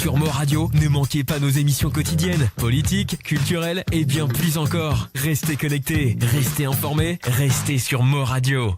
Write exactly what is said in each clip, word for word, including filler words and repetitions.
Sur Mo Radio, ne manquez pas nos émissions quotidiennes, politiques, culturelles et bien plus encore. Restez connectés, restez informés, restez sur Mo Radio.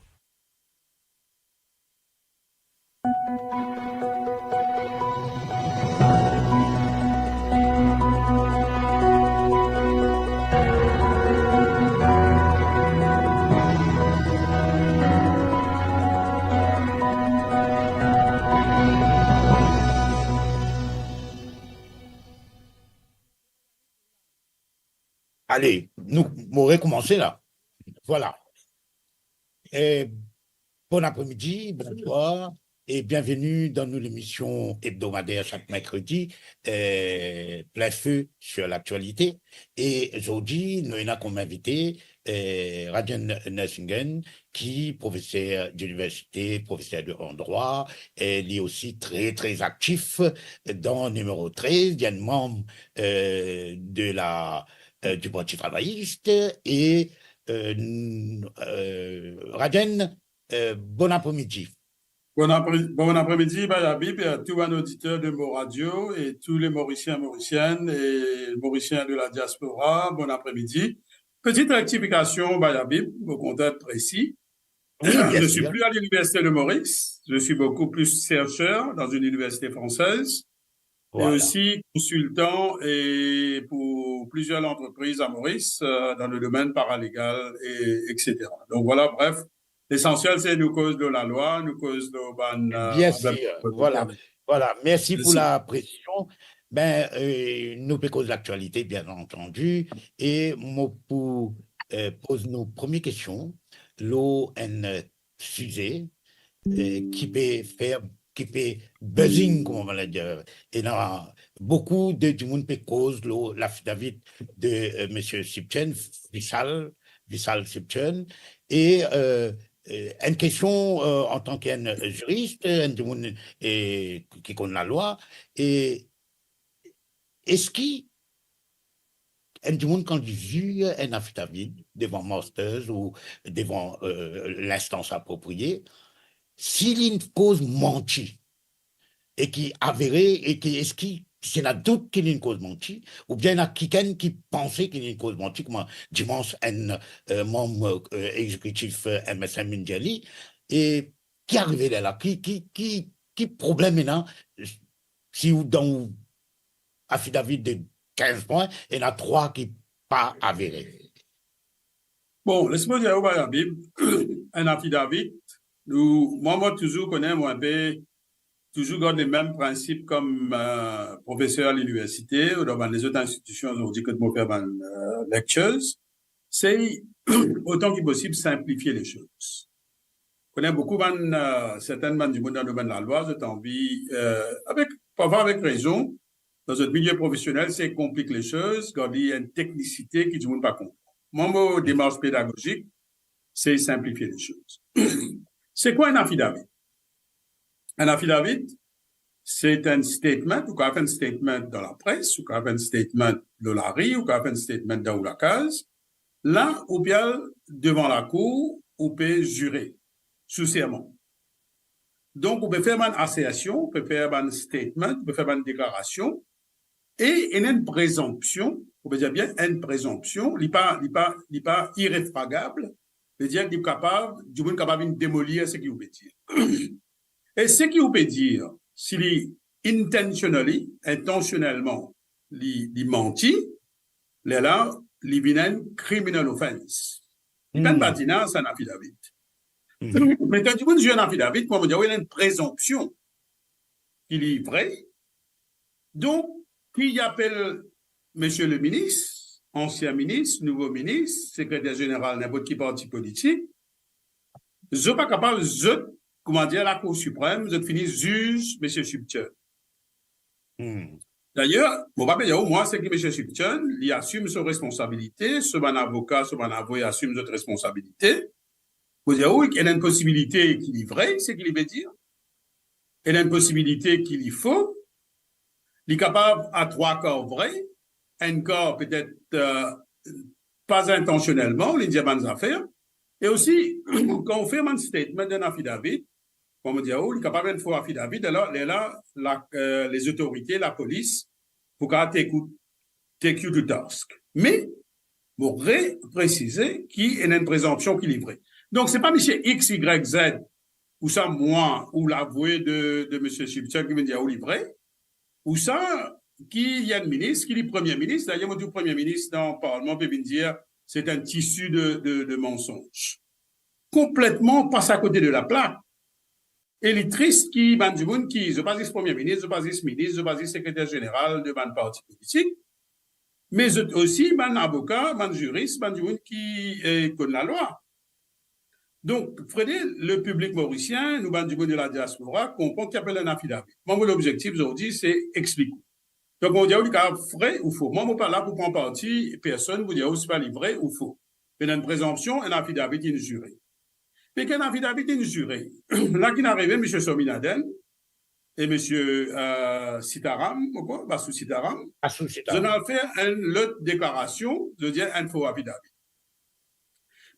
Ale, nou, mo rekoumanse la. Vwala. Eh, bon apremidi, bonswar, e bienveni dan nou lemision ebdomader sak merkredi, eh, Plein Feu sur l'actualité. E zordi, nou ena kom invite, eh, Rajen Nersingen, ki profeser diniversite, profeser de, an drwa, e li osi tre, tre aktif dan nimero trez, li enn manm, eh, de la, eh, du Parti Travayis, e, eh, n-, eh, Rajen, eh, bon apremidi. Bon apre-, bon apremidi, Bayabib, e a tou bann oditer de Mo Radio e tou le Morisien, Morisienn e Morisien de la diaspora, bon apremidi. Petite rectification, Bayabib, mo kontan et presi. Oui, bien sûr. Je suis plus à l'Université de Maurice, je suis beaucoup plus chercheur dans une université française, et aussi consultant et pour plusieurs entreprises à Maurice, euh, dans le domaine paralégal, et, et cetera. Donc voilà, bref, lesansiel, se nou koz de lalwa, nou koz de bann, euh, bien sûr, voilà. Voilà, mersi pou la presizion. Be, eh, nou pe koz laktialite, bien antandi, e mo pou, eh, poz nou premie kestion lor enn, eh, size, eh, ki pe fer, ki pe buzzing, kouma on va dir. Ena boukou de dimoun pe koz lor lafidavit de, eh, misie Sipchen, Vishal, Vishal Sipchen, e, eh, eh, enn kestion, eh, antan ki enn ziris, enn dimoun, eh, ki konn lalwa, e eski enn dimoun kan li zir enn afidavit devan masters ou devan, eh, linstans aproprie, si li koz manti e ki avere, e ki eski si ena dout ki li koz manti, oubien ena kikenn ki panse ki li koz manti, kouma dimans enn, eh, manm, eh, egzekitif, eh, M S M inn dir li, e ki arive lerla? Ki, ki, ki, ki problem ena si ou dan ou afidavit de kinz pwin, ena trwa ki pa avere? Bon, les mo dir ou, Bayabib, enn afidavit, nou, mwa, mo touzour kone, mo inpe touzour gard lemem prinsip kom, eh, profeser liniversite ou dan bann lezot institision zordi kot mo fer bann, eh, lectures, se otan ki posib sinplifie lesoz. Kone boukou bann, eh, sertin bann dimoun dan domenn lalwa, zot anvi, eh, avek, parfwa avek rezon, dan zot milie profesionel, se konplik lesoz, gard li enn teknisite ki dimoun pa konpran. Mwa, mo demars pedagozik, se sinplifie lesoz. Se kwa enn afidavit? Enn afidavit, se enn statement, ou kapav fer enn statement dan lapres, ou kapav fer enn statement lor lari, ou kapav fer enn statement dan ou lakaz. La, ou pe al devan lakour, ou pe zire sou serman. Donk, ou pe fer bann asersion, ou pe fer bann statement, ou pe fer bann deklarasion, e ena enn prezonpsion, ou pe dir bien enn prezonpsion, li pa, li pa, li pa irefragab, vedir li kapav, dimoun kapav vinn demolir seki ou pe dir. E seki ou pe dir, si li intentionally, intansionelman, li, li manti, lerla, li vinn enn criminal offence. Li pa enn badinaz, sa enn afidavit. Me kan dimoun zir enn afidavit, kouma mo dir, wi, ena enn prezonpsion ki li vre. Donk, ki apel misie le minis, ansien minis, nouvo minis, sekreter zeneral, ninport ki parti politik, zot pa kapav, zot, kouma dir, Lakour Siprem, zot fini ziz misie Sipchen. Dayer, mo pa pe dir ou, mwa, seki misie Sipchen, li asim so responsabilite, so bann avoka, so bann avoye asim zot responsabilite. Mo dir ou, ena enn posibilite ki li vre, seki li pe dir. Ena enn posibilite ki li fo. Li kapav a trwa kar vre, enn kar petet, eh, pa intansionelman, li dir bann zafer. E osi, kan ou fer bann statement dan enn afidavit, Kouma mo dir ou, li kapav enn fo affidavit, alor, lerla, la, eh, lezotorite, lapolis, pou kapav take you, take you to task. Me, mo represize ki ena enn prezonpsion ki li vre. Donk, se pa misie X, Y, Z, ou sa mwa, ou lavoye de, de misie Shipton ki vinn dir ou li vre, ou sa ki enn minis, ki li premie minis, dayer mo dir ou premie minis dan parlman pe vinn dir, se enn tisi de, de, de mansonz. Konpletman pas akote de laplak. E li tris ki bann dimoun ki, zot pa zis premie minis, zot pa zis minis, zot pa zis sekreter zeneral de bann parti politik, me zot osi bann avoka, bann ziris, bann dimoun ki, eh, konn lalwa. Donk, Freddy, lepiblik morisien, nou bann dimoun de ladiaspora, konpran ki apel enn affidavit. Mwa, mo lobzektif zordi, se explik ou. Donk, mo dir ou li kapav vre ou fo. Mwa, mo pa la pou pran parti personn, pou dir ou si li vre ou fo. Ena enn prezonpsion, enn affidavit inn zire. Me kan enn affidavit inn zire, la ki'nn arive, misie Swaminathan e misie, eh, Sitaram, mo krwar, Basu Sitaram, Basu Sitaram, zot al fer enn lot deklarasion, zot dir enn fo affidavit.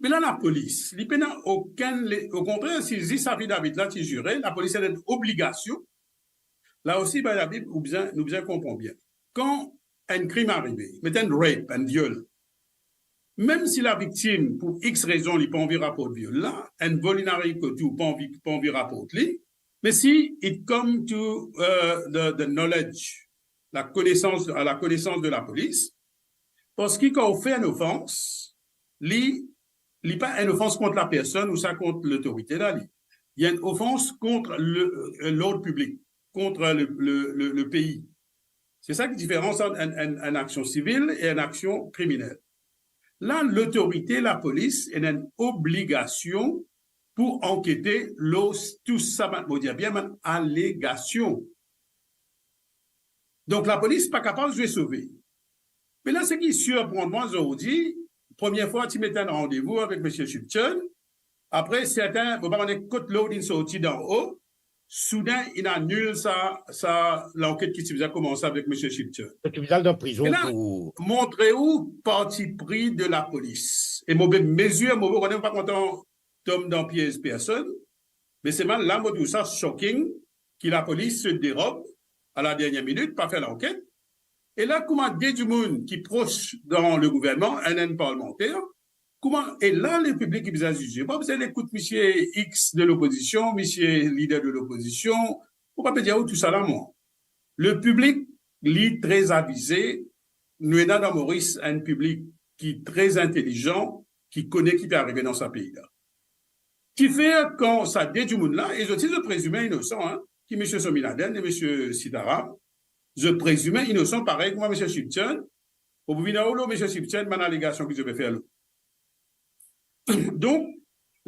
Me la, lapolis, li pena okenn le-, okontrer, si zis affidavit la ti zire, lapolis ena enn obligasion. La osi, bann Labib, ou bizin, nou bizin konpran bien. Kan enn krim arive, met enn rape, enn viol, mem si laviktim, pou X rezon, li pa anvi raport viol la, enn vol inn ariv kot ou, pa anvi, pa anvi raport li, me si it come to, eh, the, the knowledge, lakonesans, a lakonesans de lapolis, parski kan ou fer enn ofans, li, li pa enn ofans kont lapersonn ou sa kont lotorite la, li, li enn ofans kont le, eh, lord piblik, kont le, le, le, le pei. Se sa ki diferans ant enn, enn, enn aksion sivil e enn aksion kriminel. La, lotorite, lapolis, ena enn obligasion pou ankete lor tou sa bann, mo dir bien, bann alegasion. Donk, lapolis pa kapav zwe sove. Me la, seki sirprann mwa zordi, premie fwa ti met enn randevou avek misie Shipton, apre serten, mo pa kone kot lord inn sorti dan-o, souden inn anil sa, sa lanket ki ti bizin koumans avek misie Shipton. Ki ti bizin al dan prizon. E la, pou montre ou parti pri de lapolis. E mo pe mezir, mo, mo kone mo pa kontan tom dan piez personn, me selman la, mo trouv sa shocking ki lapolis se derob a la dernie minit, pa fer lanket. E la, kouma de dimoun ki pros dan legouvernman, enn, enn parlmanter, kouma, e la, lepiblik ki bizin zize. Mo pa bizin ekout misie X de lopozision, misie lider de lopozision, mo pa pe dir ou tousala, mwa. Lepiblik, li tre avize, nou ena dan Moris enn piblik ki tre intelizan, ki kone ki pe arive dan sa pei la. Kifer kan sa de dimoun la, e zot ti, zot prezime inosan, hein, ki misie Swaminathan e misie Sitaram, zot prezime inosan parey kouma misie Shipton, ou pou vinn ar ou lor misie Shipton, bann alegasion ki zot pe fer lor. Donk,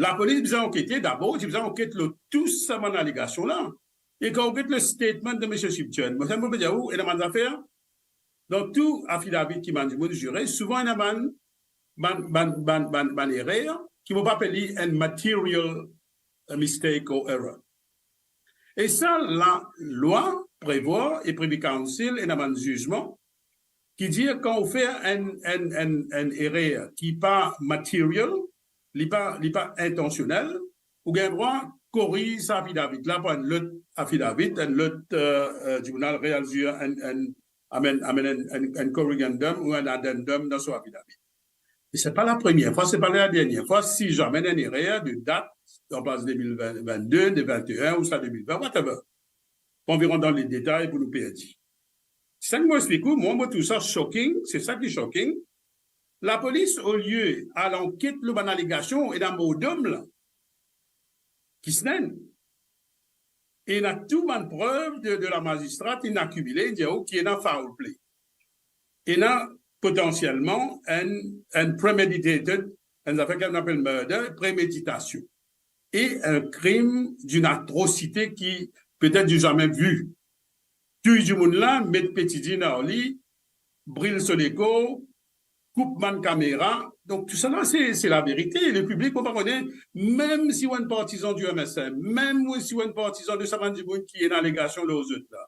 lapolis bizin ankete, dabor, ti bizin anket lor tou sa bann alegasion la. E kan ou get le statement de misie Shipton, mo, mo pe dir ou, ena bann zafer, dan tou affidavit ki bann dimoun zire, souvan ena bann, bann, bann, bann, bann, bann erer, ki mo pe apel li enn material, uh, mistake or error. E sa, lalwa prevwar, e Privy Council ena bann zizman ki dir kan ou fer enn, enn, enn, enn erer ki pa material, li pa, li pa intansionel, ou gagn drwa koriz sa affidavit la par enn lot affidavit, enn lot, eh, eh, dimoun al real zir enn, enn, amenn, amenn enn, enn, enn corrigendum ou enn addendum dan so affidavit. E se pa lapremier fwa, se pa ladernier fwa, si zame enn erer de dat, an plas de mil vin, vinn-de, de vinn-e-enn ou sa de mil vin, whatever. Pa anvi rant dan le detay pou nou perdi. Sa ki mo explik ou, mwa, mo trouv sa shocking, se sa ki shocking. Lapolis, olie al anket lor bann alegasion, ena mordom la, kisnenn. Ena tou bann prev de, de lamazistra, inn akimile, dir ou ki ena foul play. Ena potansielman enn, enn premeditated, enn zafer ki nou apel murder, premeditasion. E enn krim d'une atrocité ki petet zame vi. Touy dimoun la, met petidinn ar li, bril so lekor, koup bann kamera. Donk, tousala, se, se laverite. Lepiblik, mo pa kone, mem si ou enn partizan di M S M, mem si ou enn partizan de sa bann dimoun ki ena alegasion lor zot la.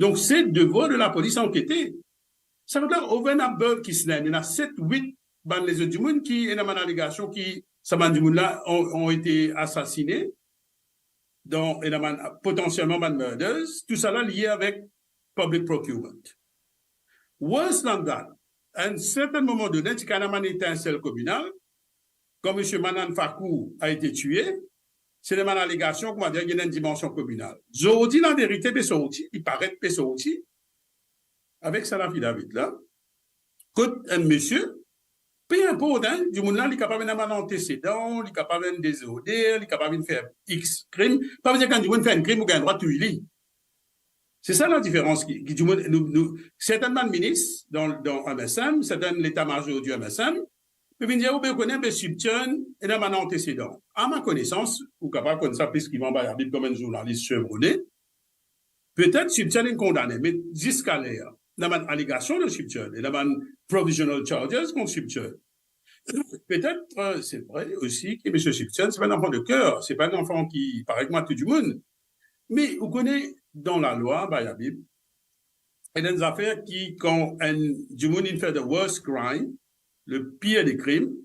Donk, se devwar de lapolis ankete. Sa kot la, over and above kisnenn, ena set, wit bann lezot dimoun ki ena bann alegasion ki sa bann dimoun la ont, ont été assassinés. dan, ena bann, potansielman bann murders, tousala lie avek public procurement. Worse than that, à un certain moment donné, ti ena bann etinsel kominal, kan Misie Manan Fakou a été tué, se bann alegasion, koumadir, ena enn dimansion kominal. Zordi, laverite pe sorti, li paret pe sorti, avek sa affidavit la, kot enn misie, pe inport, hein, dimoun la, li kapav ena bann antesedan, li kapav ena dezorder, li kapav inn fer X krim. Pa vedir kan dimoun fer enn krim, ou gagn drwa touy li. Se sa ladiferans ki, ki dimoun, nou, nou, sertin bann minis dan, dan M S M, sertin leta mazor di M S M, pe vinn dir, ou pe kone, be Siptian ena bann antesedan. A ma konesans, ou kapav konn sa plis ki mwa, Bayabib, kouma enn zournalis chevronné, petet Siptian inn kondane, me ziska ler, ena bann alegasion de Siptian, ena bann provisional charges kont Siptian. Petet, euh, se vre osi ki misie Siptian, se pa enn zanfan de ker, se pa enn zanfan ki, parey koumadir tou dimoun. Me ou kone, dan lalwa, Bayabib, ena enn zafer ki, kan enn dimoun inn fer the worst crime, le pire des crimes,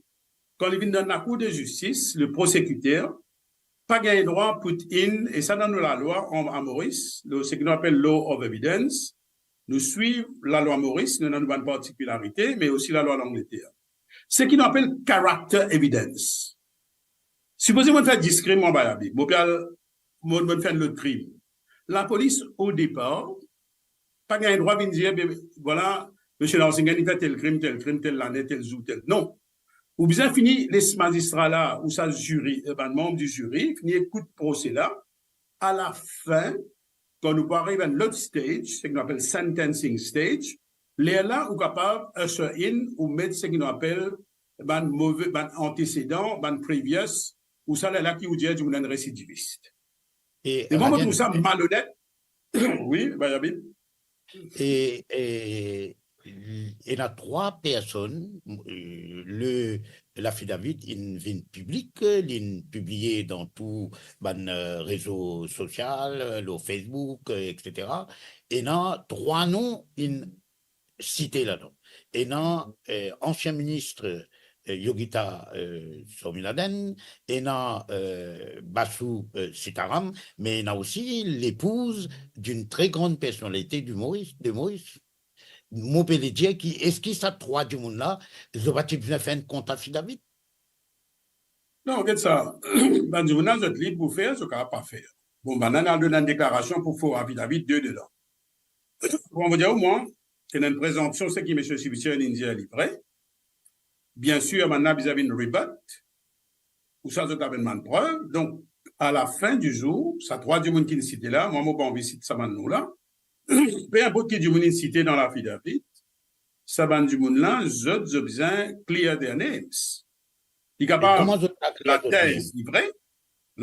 kan li vinn dan lakour de zistis, le prosekiter pa gagn drwa put in, e sa dan nou lalwa an, a Moris, le, seki nou apel law of evidence, nou swiv lalwa Moris, nou ena nou bann partikilarite, me osi lalwa Langleter. Seki nou apel character evidence. Sipoze mo fer dis krim, mwa, Bayabib, mo pe al, mo, mo fer enn lot krim. Lapolis, o depar, pa gagn drwa vinn dir, be, vwala, misie Lansinger, li fer tel krim, tel krim, tel lane, tel zour, tel. Non. Ou bizin fini les mazistra la, ou sa ziri, eh, bann manm di ziri, fini ekout prose la, a la fin, kan nou pou ariv enn lot stage, seki nou apel sentencing stage, lerla ou kapav usher in, ou met seki nou apel bann move, bann antesedan, bann previous, ou sa lerla ki ou dir dimoun enn residivis. E mwa, mo trouv sa malonet. Wi, Bayabib. E, e, ena trwa personn, euh, le, laffidavit inn vinn piblik, li inn pibliye dan tou bann, euh, rezo sosial, euh, lor Facebook, euh, et cetera. Ena trwa non inn site ladan. Ena, euh, ansien minis, euh, Yogita, euh, Swaminathan, ena, euh, Basu, euh, Sitharam, me ena osi lepouz d'une très grande personnalité du Moris, de Moris. Mo pe le dir ki, eski sa trwa dimoun la, zot pa ti bizin fer enn kont affidavit? Non, get sa. Bann dimoun la, zot lib pou fer, zot kapav pa fer. Bon, bann la, al donn enn deklarasion pou fer affidavit de dedan. Kouma mo dir ou, mwa, ena enn prezanpsion, seki misie Siptian inn dir li vre. Biensir, bann la bizin vinn rebut. Ou sa zot ena bann prev. Donk, a la fin di zour, sa trwa dimoun ki inn site la, mwa, mo pa anvi sit sa bann non la. Pe inport ki dimoun inn site dan laffidavit, sa bann dimoun la, zot, zot bizin clear their names. Li kapav, kouma zot pe clear zot name? Latez li vre,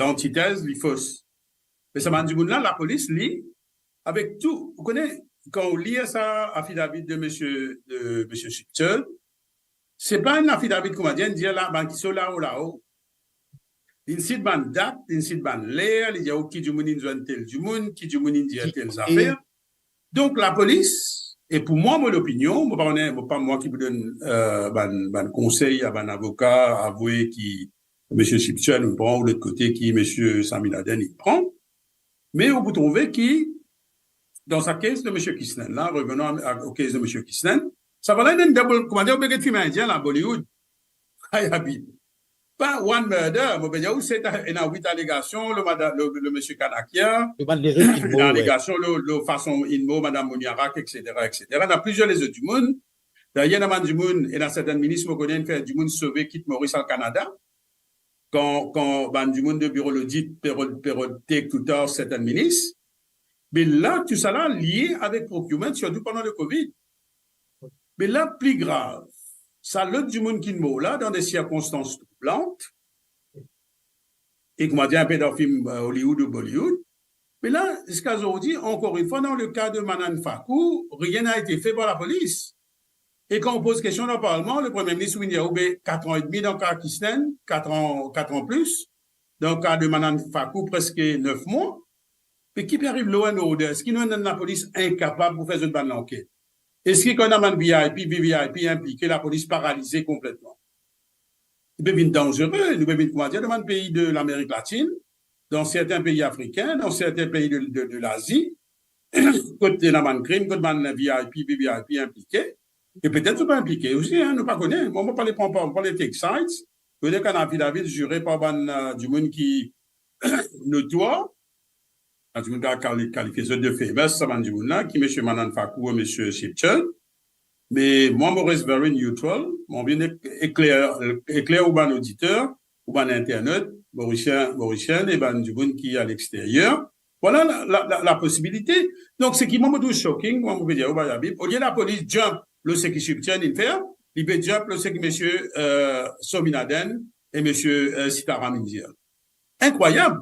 lantitez li fos. Me sa bann dimoun la, lapolis, li, avek tou, ou kone, kan ou lir sa affidavit de misie, de misie Siptian, se pa enn affidavit, koumadir, dir la, bann ki so lao, lao. Li sit bann dat, li sit bann ler, li dir ou ki dimoun inn zwenn tel dimoun, ki dimoun inn dir tel zafer. Donk, lapolis, e pou mwa, mo lopinion, mo pa kone, mo pa mwa ki pou donn, euh, bann, bann konsey a bann avoka, avoue ki misie Siptian inn pran, ou lot kote ki misie Swaminathan inn pran. Me ou pou trouve ki, dan sa case de misie Kisnen la, revenon a, a, au case de misie Kisnen, sa va la enn double, koumadir, ou pe get fim indien la, Bollywood. Ay, abi. Pa one murder, mo pe dir ou, se ta-, ena wit alegasion, le mada-, le, le misie Kanakia, ena alegasion, le, le fason inn mor madam Moniarak, et cetera, et cetera. Ena plizier lezot dimoun. Dayer, ena bann dimoun, ena sertin minis, mo kone, inn fer dimoun sove kit Moris al Kanada. Kan, kan bann dimoun de biro lodit pe ro-, pe rod tek touta sertin minis, me la, tousala lie avek procurement, sirtou pandan le covid. Me la, pli grav, sa lot dimoun ki mor la, dan de sirkonstans troublant, e koumadir inpe dan fim, euh, Hollywood ou Bollywood, me la, ziska zordi, ankor enn fwa, dan le ka de Manan Fakou, rien n'a été fait par lapolis. E kan ou poz kestion dan parlman, le Premie Minis vinn dir ou, be, katran edmi dan ka Kisnen, katran, katran plis, dan ka de Manan Fakou, preske nef mwa. Me ki pe ariv law and order? Eski nou ena enn lapolis inkapab pou fer zot bann lanket? Eski kan ena bann V I P, V V I P inplike, lapolis paralize konpletman? Li pe vinn danzere, nou pe vinn, koumadir, dan bann pei de Lamerik Latinn, dan sertin pei afrikin, dan sertin pei de, de, de Lazi, kot ena bann krim, kot bann V I P, V V I P inplike, e petet zot pa inplike osi, hein, nou pa kone. Mwa, mo pa le pran, pa, pa le take sides. Kote kan afidavit zire par bann, euh, dimoun ki notwar, bann dimoun ki kali-, kalifie zot de famous, sa bann dimoun la, ki misie Manan Fakour e misie Sipchurch. Me mwa, mo res very neutral. Mo vinn ek-, ekler, ekler ou bann oditer, ou bann internot, Morisien, Morisienn e bann dimoun ki a lexteryer. Vwala la, la, la, la posibilite. Donk, seki mwa mo trouv shocking, mwa mo pe dir, oh, ba, Habib, olie lapolis jump lor seki Sipchurch inn fer, li pe jump lor seki misie, euh, Sominaden e misie, euh, Sitaram inn dir. Inkrwayab.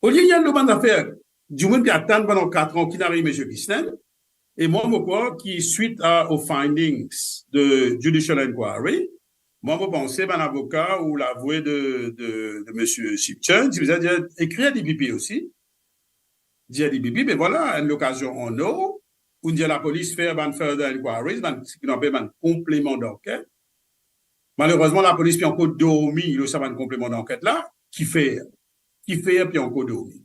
Olie li al lor bann zafer dimoun pe atann pandan kat an ki inn ariv misie Kisnen, e mwa, mo krwar ki swit a, aux findings de judicial inquiry, mwa, mo panse bann avoka ou lavoye de, de, de misie Sipchurch, ti bizin dir, ekrir D P P osi, dir D P P, be vwala, enn lokazion an or, pou dir lapolis fer bann further inquiries, bann, seki nou apel bann konpleman danket. Malerezman, lapolis pe ankor dormi lor sa bann konpleman danket la, kifer, kifer pe ankor dormi.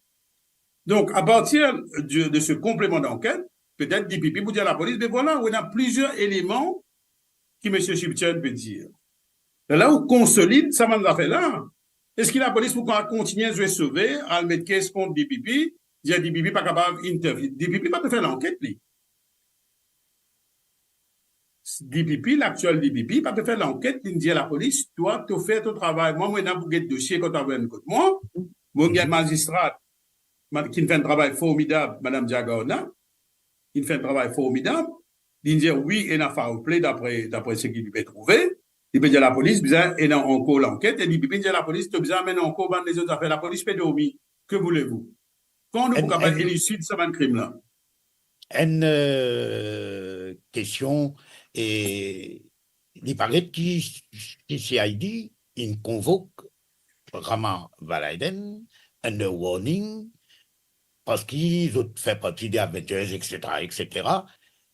Donk, apartir de, de se konpleman danket, petet D P P pou dir lapolis, be vwala, ou ena plizier eleman ki misie Sipchurch pe dir. Lerla ou konsolid sa bann zafer la, eski lapolis pou kapav kontigne zwe sove, al met kes kont D P P, dir D P P pa kapav interveni? D P P pa pe fer lanket, li. D P P, laktiel D P P, pa pe fer lanket, li dir lapolis, twa, to fer to travay. Mwa, mo ena pou get dosie kot avem kot mwa. Mo gagn mazistra, ma-, ki'nn fer enn travay formidab, Madam Diagorna, ki'nn fer enn travay formidab. Li'nn dir, wi, ena foul play dapre, dapre seki li pe trouve. Li pe dir lapolis, bizin ena ankor lanket, e li pe dir lapolis, to bizin amenn ankor bann lezot zafer. Lapolis pe dormi. Que voulez-vous? Kan nou pou kapav elisid sa bann krim la? Enn, euh, kestion, e li paret ki, ki C I D inn konvok Rama Valaiden under warning, parski zot fer parti de Avengers, et cetera, et cetera.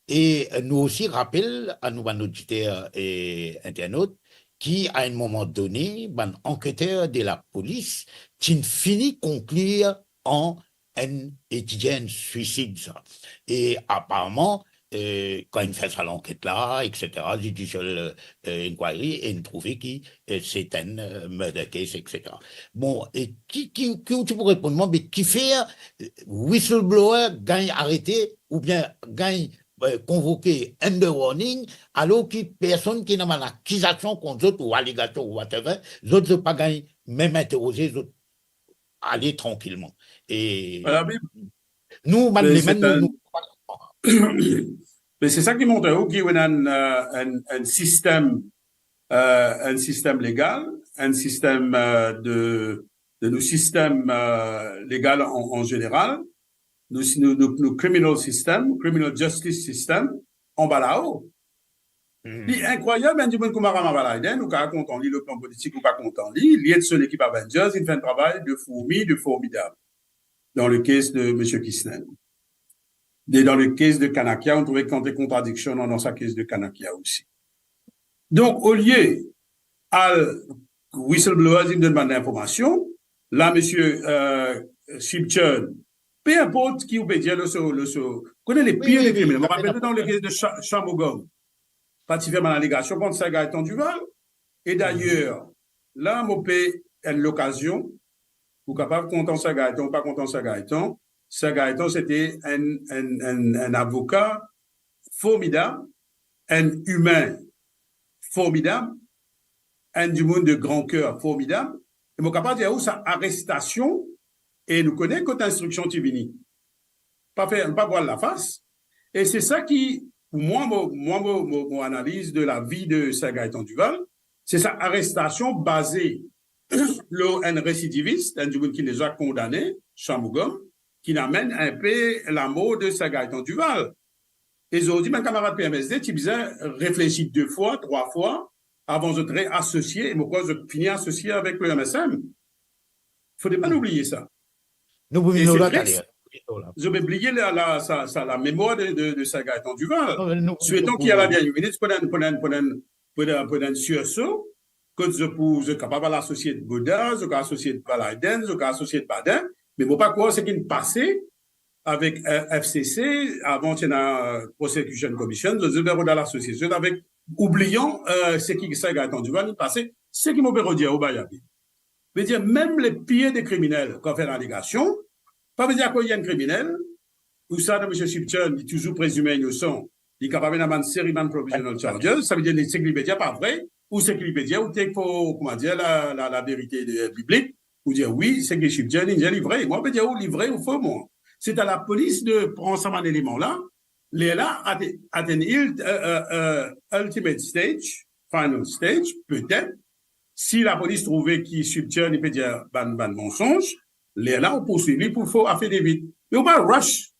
E nou osi rapel a nou bann oditer e internot ki a enn moman done, bann anketer de lapolis ti'nn fini konklir an enn, e ti dir enn swisid sa. E aparaman, eh, kan inn fer sa lanket la, et cetera, judicial, eh, inquiry, e inn trouve ki, eh, se enn, eh, murder case, et cetera. Bon, e ki, ki, ki ou ti pou reponn mwa, be kifer, eh, whistleblower gagn arete oubien gagn, eh, konvoke under warning, alor ki personn ki ena bann akizasion kont zot ou alegasion ou whatever, zot, zot pa gagn mem interoze, zot ale trankilman. E Voilà, me nou, bann, me lemenn, se nou, enn, nou, me se sa ki montre ou ki ou ena enn, euh, enn, enn sistem, euh, enn sistem legal, enn sistem, euh, de, de nou sistem, euh, legal an, an zeneral, nou, nou, nou, nou criminal system, criminal justice system, anba lao. Hmm. Li inkrwayab, enn dimoun kouma Rama Valaiden, ou kapav kontan li, lor plan politik, ou pa kontan li, li ek so lekip Avengers, inn fer enn travay de fourmi, de formidab dan le case de misie Kisnen. E dan le case de Kanakia, ou trouve kantite kontradiksion dan, dan sa case de Kanakia osi. Donk, olie al whistleblower, inn donn bann linformasion, la, misie, euh, Sibchurn, pe inport ki ou pe dir lor so, lor so, kone le pir de kriminel. Wi, wi, wi. Mo rapel dan le case de Sha-, Shanmugam, pa ti fer bann alegasion kont Sir Gaëtan Duval. E dayer, la, mo pe enn lokazion, ou kapav kontan Sir Gaëtan, ou pa kontan Sir Gaëtan. Sir Gaëtan, se te enn, enn, enn, enn avoka formidab, enn imin formidab, enn dimoun de gran ker formidab. E mo kapav dir ou sa arestasion, e nou kone kot instriksion ti vini. Pa fer, pa vwal lafas. E se sa ki, pou mwa, mo, mwa, mo, mo, mo analiz de lavi de Sir Gaëtan Duval, se sa arestasion baze lor enn residivis, enn dimoun ki deza kondane, Shanmugam, ki amenn inpe lamor de Sir Gaëtan Duval. E zordi, bann kamarad P M S D ti bizin reflesi de fwa, trwa fwa, avan zot reasosie, e mo krwar zot fini asosie avek le M S M. Fode pa nou bliye sa. Nou pou vinn lor la taler. Zot pe bliye la, la, sa, sa, lamemwar de, de, de Sir Gaëtan Duval. Non, me nou, swetons ki a la dernière minute, pou enn, pou enn, pou enn, pou enn, pou enn sirso, kot zot pou, zot kapav al asosye Boudin, zot kapav asosye Balayden, zot kapav asosye Badin, me mo pa krwar seki pase avek, eh, F C C, avan ti ena Prosecution Commission, zot, zot pe rod al asosye zot avek, oublian, eh, seki Sir Gaëtan Duval inn pase, seki mo pe rod dir ou, Bayabi. Vedir, mem le pir de kriminel, kan fer lalegasion, pa vedir akoz li enn kriminel, ou sa, dan Misie Shipton, li touzour prezime inosan, li kapav ena bann seri bann provisional charges, savedir li, seki li pe dir pa vre, ou seki li pe dir, ou take for, kouma dir, la, la, laverite de, biblik, ou dir, wi, seki Shipton inn dir li vre. Mwa, pe dir ou li vre ou fo, mwa. Se a lapolis de pran sa bann eleman la, lerla, at, at an ult-, eh, eh, eh, ultimate stage, final stage, petet, si lapolis trouve ki Shipton, li pe dir bann, bann mansonz, lerla ou pourswiv li pou fo affidavit. Me ou pa rush.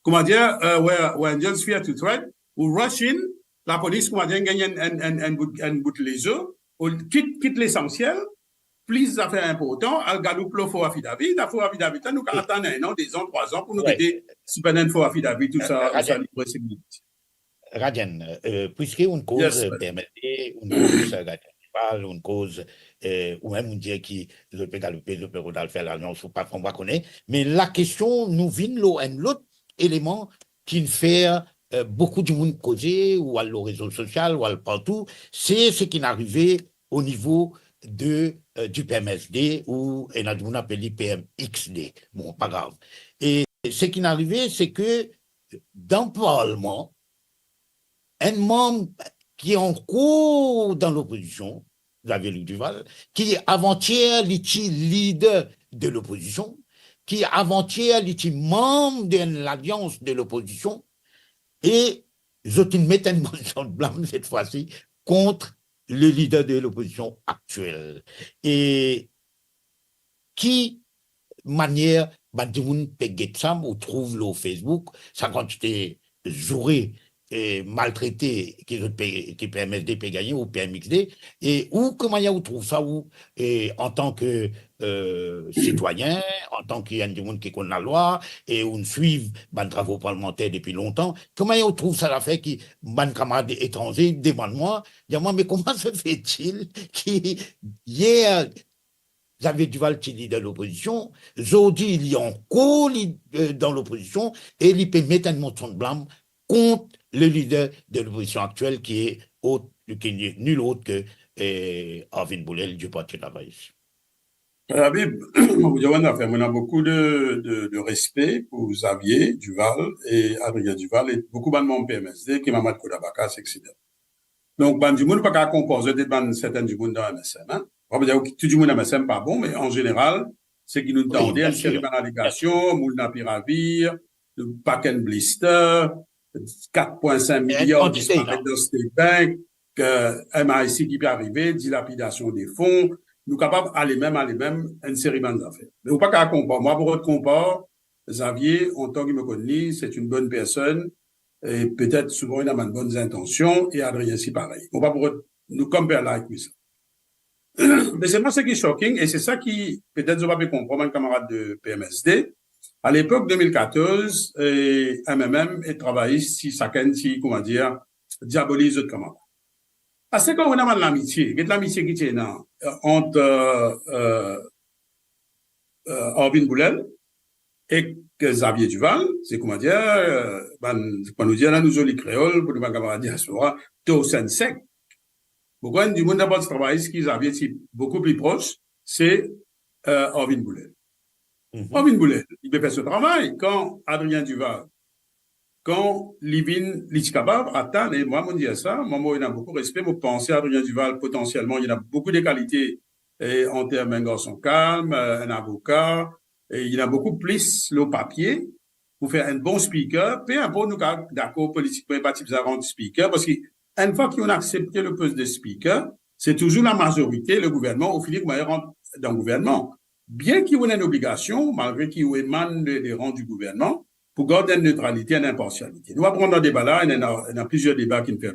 Kouma dir, eh, where, where angels fear to tread, ou rush in, lapolis, kouma dir, gagn enn, enn, enn, enn bout, enn bout lezo, ou kit, kit lesansiel, plis zafer inportan, al galoup lor fo affidavit, a fo affidavit la, nou kapav atann enn an, de zan, trwa zan pou nou gete si pa ena enn fo affidavit, tou sa, tou sa, libre, se limit. Rajen, eh, piske ou koz, eh, P M S D, ou koz, eh, Gaëtan Duval, ou koz, eh, ou mem ou dir ki zot pe galoupe, zot pe rod al fer lalians, ou pa fran, pa kone, me lakestion, nou vinn lor enn lot eleman ki fer, eh, boukou dimoun koze, ou al lor rezo sosial, ou al partou, se seki arive o nivo de, eh, di P M S D, ou ena dimoun apel li P M X D. Bon, pa grav. E seki arive, se ke dan parlman, enn manm ki ankor dan lopozision, Xavier Duval, ki avantier li ti lider de lopozision, ki avantier li ti manm de enn lalians de lopozision, e zot inn met enn bann sanblam, set fwa si, kont le lider de lopozision aktiel. E ki manier bann dimoun pe get sa, ou trouv lor Facebook, sa kantite zoure e maltrete ki zot pe, ki P M S D pe gagne ou P M X D, e ou, kouma ou trouv sa, ou, e antan ke, eh, sitwayin, antan ki enn dimoun ki konn lalwa, e ou swiv bann travo parlmanter depi lontan, kouma ou trouv sa zafer ki bann kamarad etranze demann mwa, dir mwa, me comment se fait-il ki yer Xavier Duval ti lider lopozision, zordi li ankor li, eh, dan lopozision, e li pe met enn morso blam kont le lider de lopozision aktiel, ki e ot, ki ni-, nul ot ke, eh, Arvin Boulel, Dieu porte la valise. Habib, mo pou dir ou enn zafer, mo ena boukou de, de, de respe pou Xavier Duval e Adrien Duval e boukou bann manm P M S D ki Mamad Koda Bakas, et cetera. Donk, bann dimoun pa kapav konpar zot ek bann sertin dimoun dan M S M, en. Pa pou dir ki tou dimoun M S M pa bon, me an zeneral, seki nou tande, enn seri bann alegasion, moulin a pir a vir, pakin blister, kat pwin sink miliar disparet dan State Bank, eh, M I C ki pe arive, dilapidasion de fon, nou kapav ale mem, ale mem, enn seri bann zafer. Me ou pa kapav konpar, mwa, pou rod konpar, Xavier, antan ki mo konn li, se enn bonn personn, e petet souvan ena bann bonn zintansion, e Adrien si parey. Mo pa pou rod, nou compare like with sa. Me selman seki shocking, e se sa ki petet zot pa pe konpran, bann kamarad de P M S D, a lepok de mil katorz, e M M M e travayis ti sakenn ti, kouma dir, diaboliz zot kamarad. Aster kan ou ena bann lamitie, get lamitie ki ti ena, eh, ant, eh, eh, eh, Arvin Boulel ek Xavier Duval, se, kouma dir, eh, bann, kouma nou dir la, nou zoli kreol, pou nou bann kamarad diaspora, to senn sek. Boukou enn dimoun dabor ti travayis ki Xavier ti boukou pli pros, se, eh, Arvin Boulel. Arvin Boulel, li pe fer so travay. Kan Adrien Duval, kan li vinn, li ti kapav atann, e mwa, mo dir sa, mwa, mo ena boukou respe, mo panse Adrien Duval, potansielman, li ena boukou de kalite, e an term enn garson kalm, eh, enn avoka, e li ena boukou plis lor papie pou fer enn bon speaker, pe inport nou kapav dakor politikman, pa ti bizin rann speaker, parski enn fwa ki ou aksepte le pos de speaker, se touzour lamazorite, le gouvernman, ou fini kouma rant dan gouvernman. Bien ki ou ena enn obligasion, malgre ki ou emann de, de ran di gouvernman, pou gard enn netralite, enn inparsialite. Nou pa pou rant dan deba la, ena, ena plizier deba ki nou fer.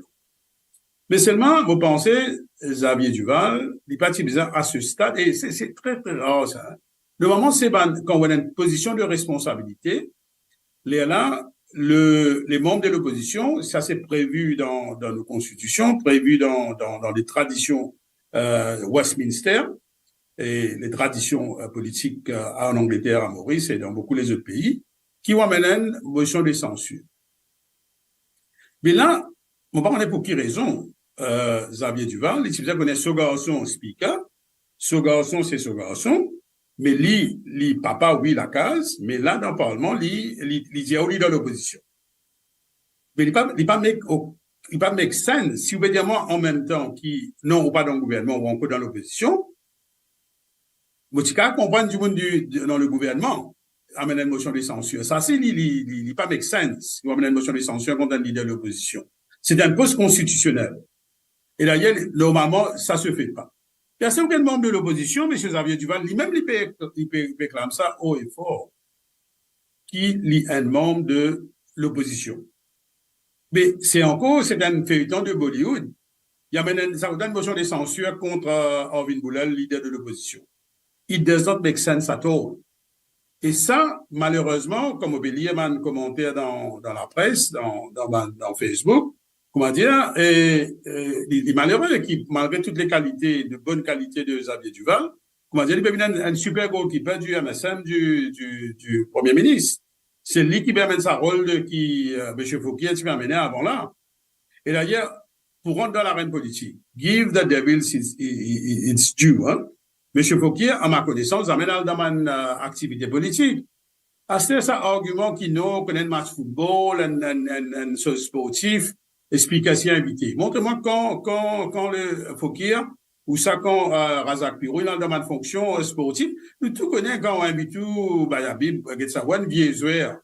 Me selman, mo panse, Xavier Duval, li pa ti bizin a se stad, e se, se tre, tre rar sa, en. Normalman, se bann, kan ou ena enn pozision de responsabilite, lerla, le, le manm de lopozision, sa se previ dan, dan nou konstitision, previ dan, dan, dan le tradision euh, Westminster, e le tradision, euh, politik, euh, an Angleter, a Moris e dan boukou lezot pei, ki amenn enn mosion de sansir. Me la, mo pa kone pou ki rezon, euh, Xavier Duval, li ti bizin kone so garson spiker, so garson se so garson, me li, li papa, wi, lakaz, me la dan parlman, li, li, li dir ou li dan lopozision. Me li pa, li pa make, o-, li pa make sense. Si ou pe dir mwa an mem tan ki, non, ou pa dan gouvernman, ou ankor dan lopozision, mo ti kav konprann dimoun di, di, dan le gouvernman amenn enn mosion de sansir. Sa si li, li, li, li pa make sense. Ou amenn enn mosion de sansir kont enn lider de lopozision. Se enn pos konstitisionel. E dayer, normalman, sa se fe pa. Personn ki enn manm de lopozision, misie Xavier Duval, li mem, li pe, li pe, li pe reklam sa o e for, ki li enn manm de lopozision. Me se ankor, se enn feyton de Bollywood. Li amenn enn, sa enn mosion de sansir kont, euh, Arvind Boolal, lider de lopozision. It does not make sense at all. E sa, malerezman, kom ou pe lir bann komanter dan, dan lapres, dan, dan bann, dan Facebook, kouma dir, e, e, li, li malere ki, malgre tout le kalite, de bonn kalite de Xavier Duval, kouma dir, li pe vinn enn, enn siper goalkeeper du M S M, du, du, du Premie Minis. Se li ki pe amenn sa rol de ki, euh, misie Faure ti pe amenn avan la. E dayer, pou rant dan larenn politik, give the devil its, i-, i-, i-, its due, hein. Misie Faure, a ma konesans, zame al dan bann, euh, aktivite politik. Aster sa argiman ki non, ou konn enn match foutbol, enn, enn, enn, enn soz sportif, e spiker ti invite. Montre mwa kan, kan, kan le Faure, ou sa kan, euh, Razak Pirou, inn al dan bann fonksion, euh, sportif, nou tou kone kan ou invit ou, ba, Habib, get sa, ou enn vie zwer.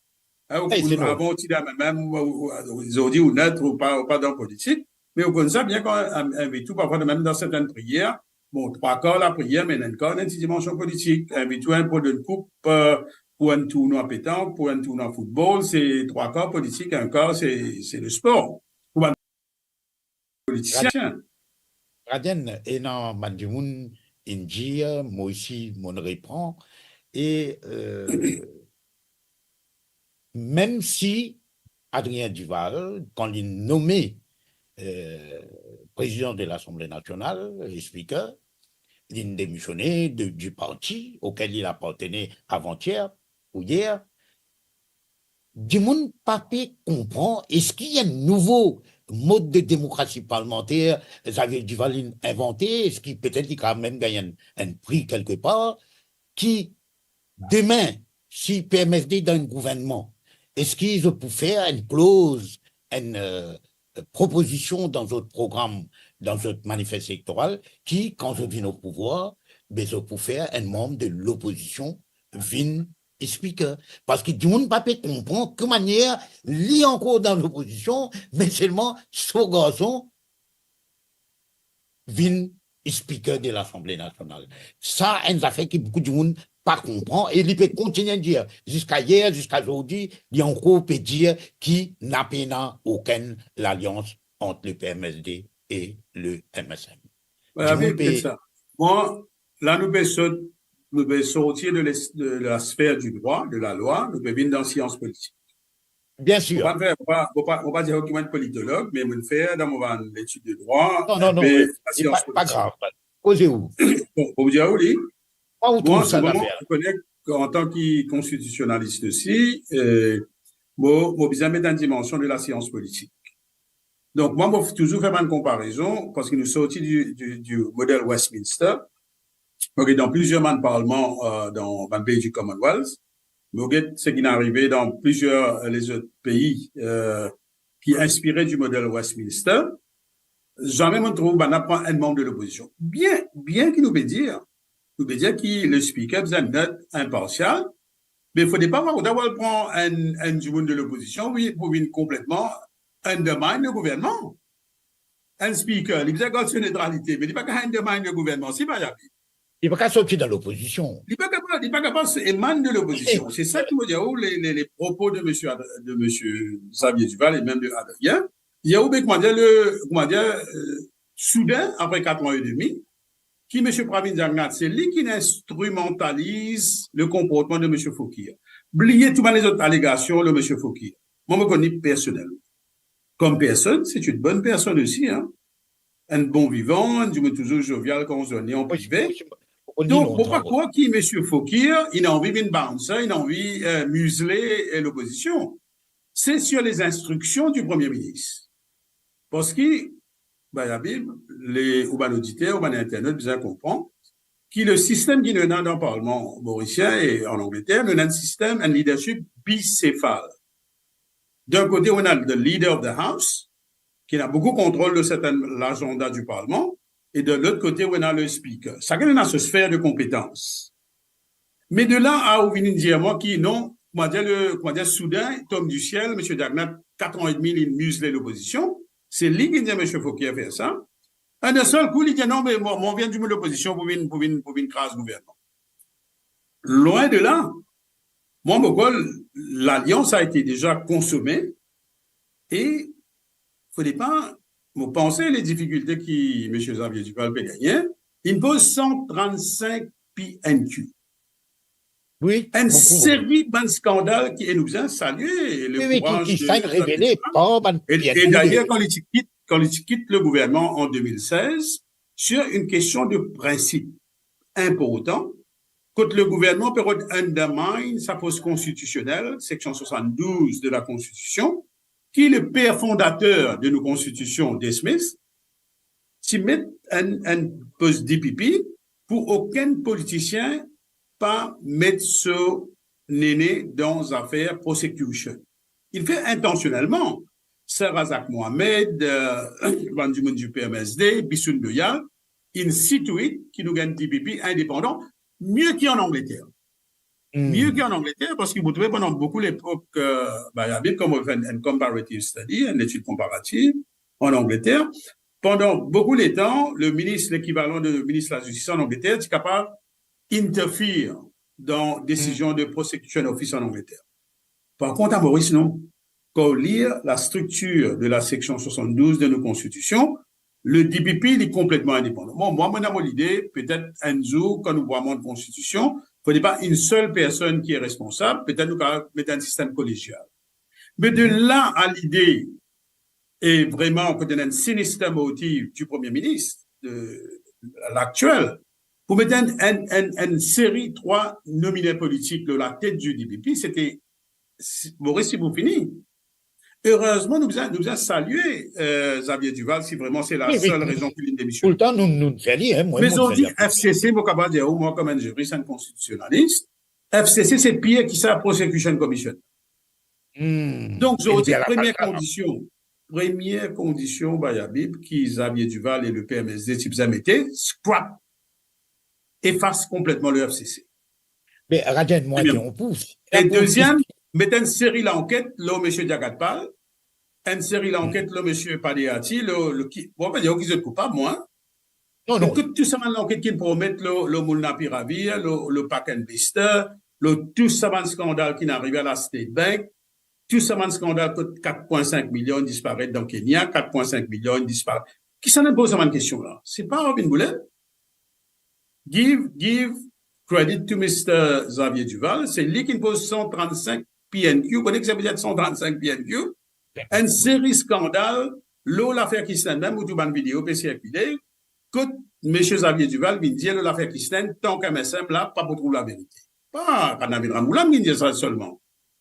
Hein, ou, avan ou ti dan mem, ou, ou, ou, zordi ou net, ou pa, ou pa dan politik, me ou konn sa bien kan in-, invit ou, parfwa mem dan sertenn priyer, bon, trwa kar lapriyer, me enn kar, enn ti dimansion politik. Invit ou pou enn koup, euh, pou enn tournwa petank, pou enn tournwa foutbol, se trwa kar politik, enn kar se, se lespor. Pou bann politisien. Raden, ena bann dimoun inn dir, mo osi, mo'nn repran, e, euh, mem si Adrien Duval, kan li nome, euh, prezidan de Lasanble Nasional, le spiker, li demisione de, du parti auquel il appartenait avant-hier ou hier, dimoun pa pe konpran eski enn nouvo mod de demokrasi parlmanter Xavier Duval inn invante, eski petet li kapav mem gagn enn, enn pri kelke par, ki demin, si P M S D dan enn gouvernman, eski zot pou fer enn kloz, enn, euh, propozision dan zot program, dan zot manifes elektoral, ki, kan zot vinn o pouvwar, be zot pou fer enn manm de lopozision vinn spiker. Parski dimoun pa pe konpran ki manier li ankor dan lopozision, me selman so garson vinn spiker de Lasanble Nasional. Sa, enn zafer ki boukou dimoun pa konpran e li pe kontigne dir, ziska yer, ziska zordi, li ankor pe dir ki napa pena okenn lalians ant le P M S D e le M S M. Dimoun pe sa. Mwa, la nou pe sot, nou pe sorti de les-, de la sfer du drwa, de lalwa, nou pe vinn dan sians politik. Biensir. Mo pa fer, mo pa, mo pa, mo pa dir ou ki mo enn politolog, me mo fer dan mo bann letid de drwa, non, non, non, enpe, wi, lasians politik. Pa grav. Koze ou. Bon, pou dir ou li, mwa, souvan, mo kone antan ki konstitisionalis osi, eh, mo, mo bizin met enn dimansion de lasians politik. Donk, mwa, mo touzour fer bann konparezon, parski nou sorti du, du, du model Westminster, mo get dan plizier bann parlman, eh, dan bann pei du Commonwealth, mo get seki inn arive dan plizier, eh, lezot pei, eh, ki inspire du model Westminster. Zame mo trouv bannla pran enn manm de lopozision. Bien, bien ki nou pe dir, nou pe dir ki le spiker bizin net, inparsial, me fode pa ou, ou al pran enn, enn dimoun de lopozision, wi, pou vinn konpletman undermine le gouvernman. Enn spiker, li bizin gard so netralite, me li pa kapav undermine le gouvernman, si pa li ape. Li pa kapav sorti dan lopozision. Li pa kapav, li pa kapav emann de lopozision. Se sa ki mo dir ou, le, le, le propo de misie Ad-, de misie Xavier Duval e mem de Adrien, li dir ou, be, koumadir, le, koumadir, eh, souden, apre kat an edmi, ki misie Pravind Jugnauth, se li ki instrimantaliz le konportman de misie Faure. Bliye tou bann lezot alegasion lor misie Faure. Mwa, mo konn li personelman. Kom personn, se enn bonn personn osi, hein. enn bon vivan, enn dimoun touzour jovial kan ou zwenn li an prive. Donk, mo pa krwar ki misie Faukir, li ena anvi vinn bouncer, li ena anvi, euh, mizle, euh, lopozision. Se sir les instructions du Premier ministre. Parski, Bayabib, le, ou bann oditer, ou bann internot bizin konpran ki le sistem ki nou ena dan parlman morisien e an Angleter, nou ena enn sistem, enn leadership bicéphale. D'in kote, ou ena the leader of the house, ki ena boukou kontrol de sertin lazanda di parlman, e de lot kote, ou ena le speaker. Sakenn ena so sfer de konpetans. Me de la a ou vinn dir mwa ki non, koumadir le, koumadir soudin, tom di siel, misie Jaquenat, kat an edmi, li mizle lopozision, se li ki dir misie Faukir fer sa. E dan sel kou, li dir non, me mwa, mwa, vinn dimoun lopozision pou vinn, pou vinn, pou vinn kraz gouvernman. Lwin de la, mwa, mo krwar, lalians a ete deza konsome e fode pa, mo panse le difikilte ki misie Xavier Duval pe gagne, li poz san trannsink P N Q. Wi, enn seri bann skandal ki, e nou bizin salie le kouraz de Xavier Duval. E, e dayer, kan li ti kit, kan li ti kit le gouvernman an de mil sez, sir enn kestion de prinsip inportan, kot le gouvernman pe rod undermine sa pos konstitisionel, seksion swasanndouz de la Konstitision, ki le per fondater de nou Konstitision, Smith, ti met enn, enn pos D P P pou okenn politisien pa met so nene dan zafer prosecution. Li fer intansionelman. Sir Razak Mohamed, euh, bann dimoun di P M S D, Bissoun Doyal, ainsi de suite, ki nou gagn D P P indepandan, mie ki an Angleter. Mie ki an Angleter, parski mo trouve pandan boukou lepok, euh, Bayabib, kan mo fer enn, enn comparative study, enn etid konparativ an Angleter, pandan boukou letan, le minis, lekivalan de minis lazistis an Angleter, ti kapav interfere dan desizion de prosecution office an Angleter. Par kont, a Moris, non. Kan ou lir la striktir de la seksion swasanndouz de nou Konstitision, le D P P, li konpletman indepandan. Bon, mwa, mo ena mo lide, petet enn zour, kan nou pou amand Konstitision, fode pa enn sel personn ki responsab, petet nou kapav met enn sistem kolegial. Me de la a lide, e vreman, kot ena enn sinister motiv di Premie Minis, de, laktiel, pou met enn, enn, enn, enn seri trwa nomine politik lor latet di D P P, sete, si, Moris ti pou fini. Erezman, nou bizin, nou bizin salie, euh, Xavier Duval, si vreman se lasel rezon ki linn demisionn. Toultan, nou, nou fer li, hein, mwa, me zot dir F C C, mo kapav dir ou, mwa, kouma enn ziris, enn konstitisionalis, F C C, se pir ki sa, Prosecution Commission. Donk, zot dir, premie kondision, premie kondision, Bayabib, ki Xavier Duval e le P M S D ti bizin mete, scrap, efas konpletman le F C C. Me, Rajen, mwa, e deziem, met enn seri lanket lor misie Diakatpal, enn seri lanket lor misie Padehati, lor, lor ki, bon, pa dir ki zot koupab, mwa, hein. Non, non. Kot tou sa bann lanket ki promet lor, lor Moulin Piravir, lor, lor Park and Vista, lor tou sa bann skandal ki arive a la State Bank, tou sa bann skandal kot kat pwin sink milion disparet dan Kenya, kat pwin sink milion disparet. Kisannla inn poz sa bann kestion la? Se pa Robin Boulen? Give, give credit to Mister Xavier Duval, se li ki inn poz san trannsink P N Q. Ou kone ki sa ve dir san trannsink P N Q? Enn seri skandal, lor lafer Christenn mem, ou trouv bann video pe sirkile, kot misie Xavier Duval vinn dir lor lafer Christenn, tank M S M la, pa pou trouv laverite. Pa Kadena Vendrame Roulam ki dir sa selman.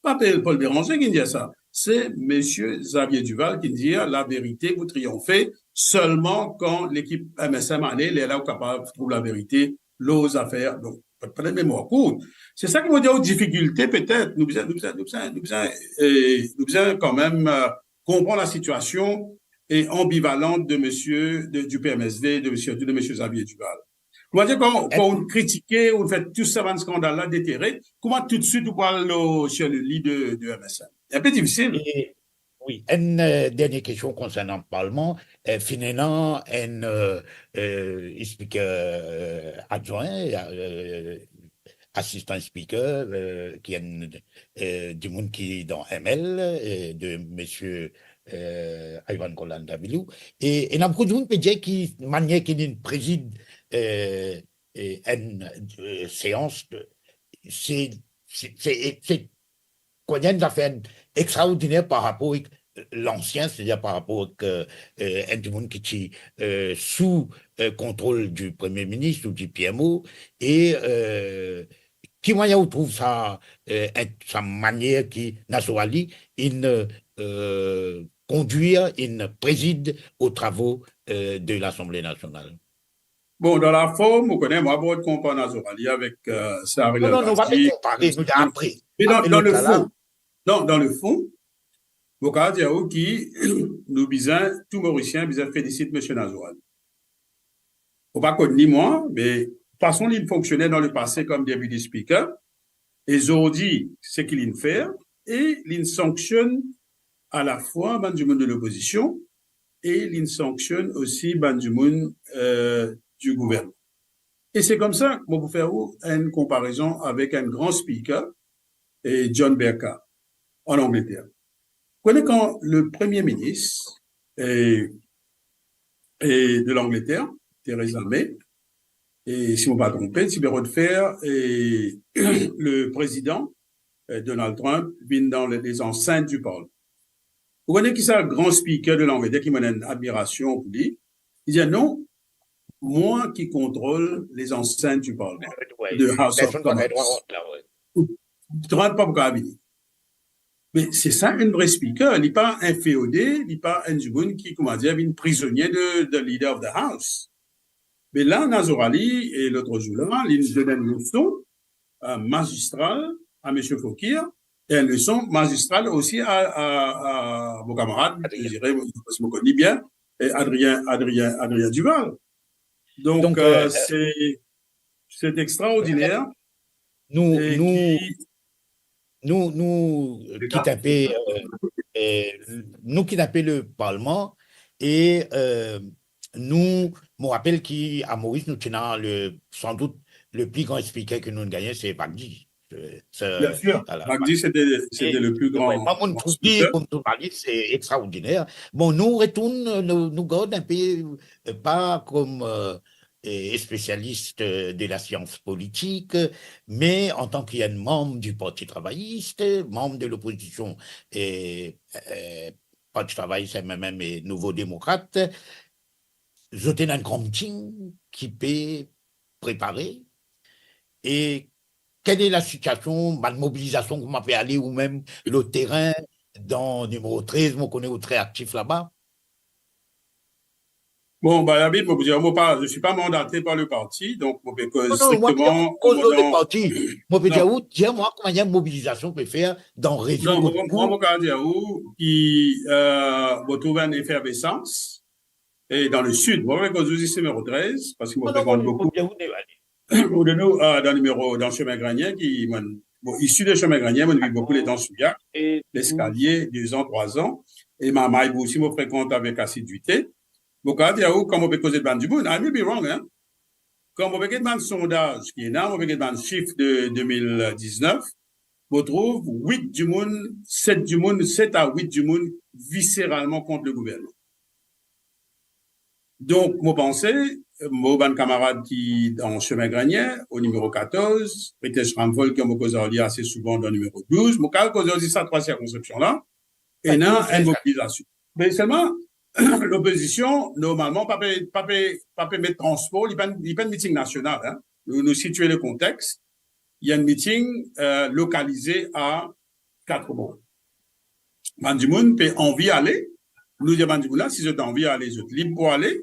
Pa Paul Bérenger ki dir sa. Se misie Xavier Duval ki dir laverite pou triyonfe selman kan lekip M S M ale, lerla ou kapav trouv laverite lor zafer. Donk, pa, pa memwar kourt. Se sa ki mo dir ou difikilte petet, nou bizin, nou bizin, nou bizin, nou bizin, eh, nou bizin kanmem, eh, konpran lasitiasion e anbivalant de misie, de, di P M S D, de misie, sirtou de misie Xavier Duval. Koumadir kan, kan ou kritike, ou fer tou sa bann skandal la detere, kouma toutswit ou pou al lor, sir le li de, de M S M? Enpe difisil. E, wi, enn, eh, dernie kestion konsernan parlman, eh, finn ena enn, eh, eh, speaker, eh, advwin, eh, asistan speaker, eh, ki enn, eh, dimoun ki dan M L, eh, de misie, eh, Ivan Kolanyi-Davilyou. E, ena boukou dimoun pe dir ki manier ki linn prezid, eh, eh, enn, eh, seans, se, se, se, se koumadir enn zafer extraordiner par rapor ek lansien, setadir par rapor ek, eh, enn dimoun ki ti, eh, sou, eh, kontrol di Premie Minis ou di P M O, e, eh, ki manier ou trouv sa, eh, enn, sa manier ki Nazour Ali inn, eh, kondwir, inn prezid o travo, eh, de Lasanble Nasional? Bon, dan laform, ou kone, mwa, mo pa konpar Nazour Ali avek, eh, Sahar El Abbasi. Non, non, nou pa pe konpare, nou dir apre. Me dan, dan lefon, non, dan lefon, mo kav dir ou ki nou bizin, tou Morisien bizin felisit Misie Nazour Ali. Mo pa konn li mwa, me fason li fonksionn dan lepase kom Deputy Speaker, e zordi seki linn fer, e linn sanksionn alafwa bann dimoun de lopozision, e linn sanksionn osi bann dimoun, eh, di gouvernman. E se koumsa mo pou fer ou enn konparezon avek enn gran speaker, eh, John Bercow, an Angleter. Ou kone kan le Premie Minis, eh, eh, de Langleter, Theresa May, e si mo pa tronpe, ti pe rod fer, eh, le prezidan, eh, Donald Trump vinn dan le, les enceintes du Parlement. Ou kone ki sa gran speaker de Langleter ki mo ena enn admirasion pou li? Li dir, "Non, mwa ki kontrol les enceintes du Parlement, de House of Commons." Trump pa pou kav vini. Me se sa enn vre speaker, li pa enn feode, li pa enn dimoun ki, kouma dir, vinn prizonie de, de Leader of the House. Me la, Nazour Ali, e lot zour la, li donn enn leson, eh, mazistral a Misie Faukir, e enn leson mazistral osi a, a, a mo kamarad, Adrien. Je dirais, si mo konn li bien, e Adrien, Adrien, Adrien Duval. Donk, donk, eh, eh, se, se extraordiner. Nou, e nou, ki nou, nou, eh, kit enpe, eh, eh, nou kit enpe le Parlement e, eh, nou, mo rapel ki a Moris, nou ti ena le, sandout, le pli gran speaker ki nou gagne, se Magdi. Eh, se, bien sûr, ala, Magdi, c'était, c'était le plus grand, ouais, mwa, mo trouv li, speaker. Kouma journalis, se extraordiner. Bon, nou retourn, nou, nou gard enpe, eh, pa kom, eh, eh, spesialis, eh, de lasians politik, me antan ki enn manm di Parti Travayis, manm de lopozision, eh, eh, Parti Travayis, M M M e Nouvo Demokrat, zot ena enn gran miting ki pe prepare, e kel e lasitiasion, bann mobilizasion kouma pe ale, ou mem lor terin, dan nimero trez, mo kone ou tre aktif laba? Bon, ba, David, mo pou dir, mo pa, je suis pas mandaté par le parti, donk mo pe koz strikteman... Non, non, mwa, mo pa koz lor le parti. Mo pe dir ou, dir mwa kouma enn mobilizasion pe fer dan rezo... Non, mwa, mo kav dir ou ki, eh, mo trouv enn efervesans, e dan le sid, mo pe koz zis nimero trez, parski mo frekant boukou. Non, non, mo pe dir ou, ale. Ou donn nou, eh, dan nimero, dan Semin Grenien, ki, mwa, bon, isi de Semin Grenien, mo viv boukou letan Souillac, e Leskalie, de an, trwa an, e Mamay osi, mo frekant avek asidiite. Mo kav dir ou, kan mo pe koze ek bann dimoun, I may be wrong, hein. Kan mo pe get bann sondaz ki ena, mo pe get bann sif de de mil diznef, mo trouv wit dimoun, set dimoun, set a wit dimoun viseralman kont le gouvernman. Donk, mo panse, mo bann kamarad ki dan Semin Grenien, o nimero katorz, Ritesh Ramphal, ki mo koz ar li ase souvan dan nimero douz, mo kav koz ar li sa trwa sirkonskripsion la, ena enn mobilizasion. Me selman, lopozision, normalman, pa pe, pa pe, pa pe met transpor, li pa enn, li pa enn miting nasional, hein. Nou, nou sitie le kontex, li enn miting, eh, lokalize a Quatre Bornes. Bann dimoun pe anvi ale, nou dir bann dimoun la, si zot anvi ale, zot lib pou ale,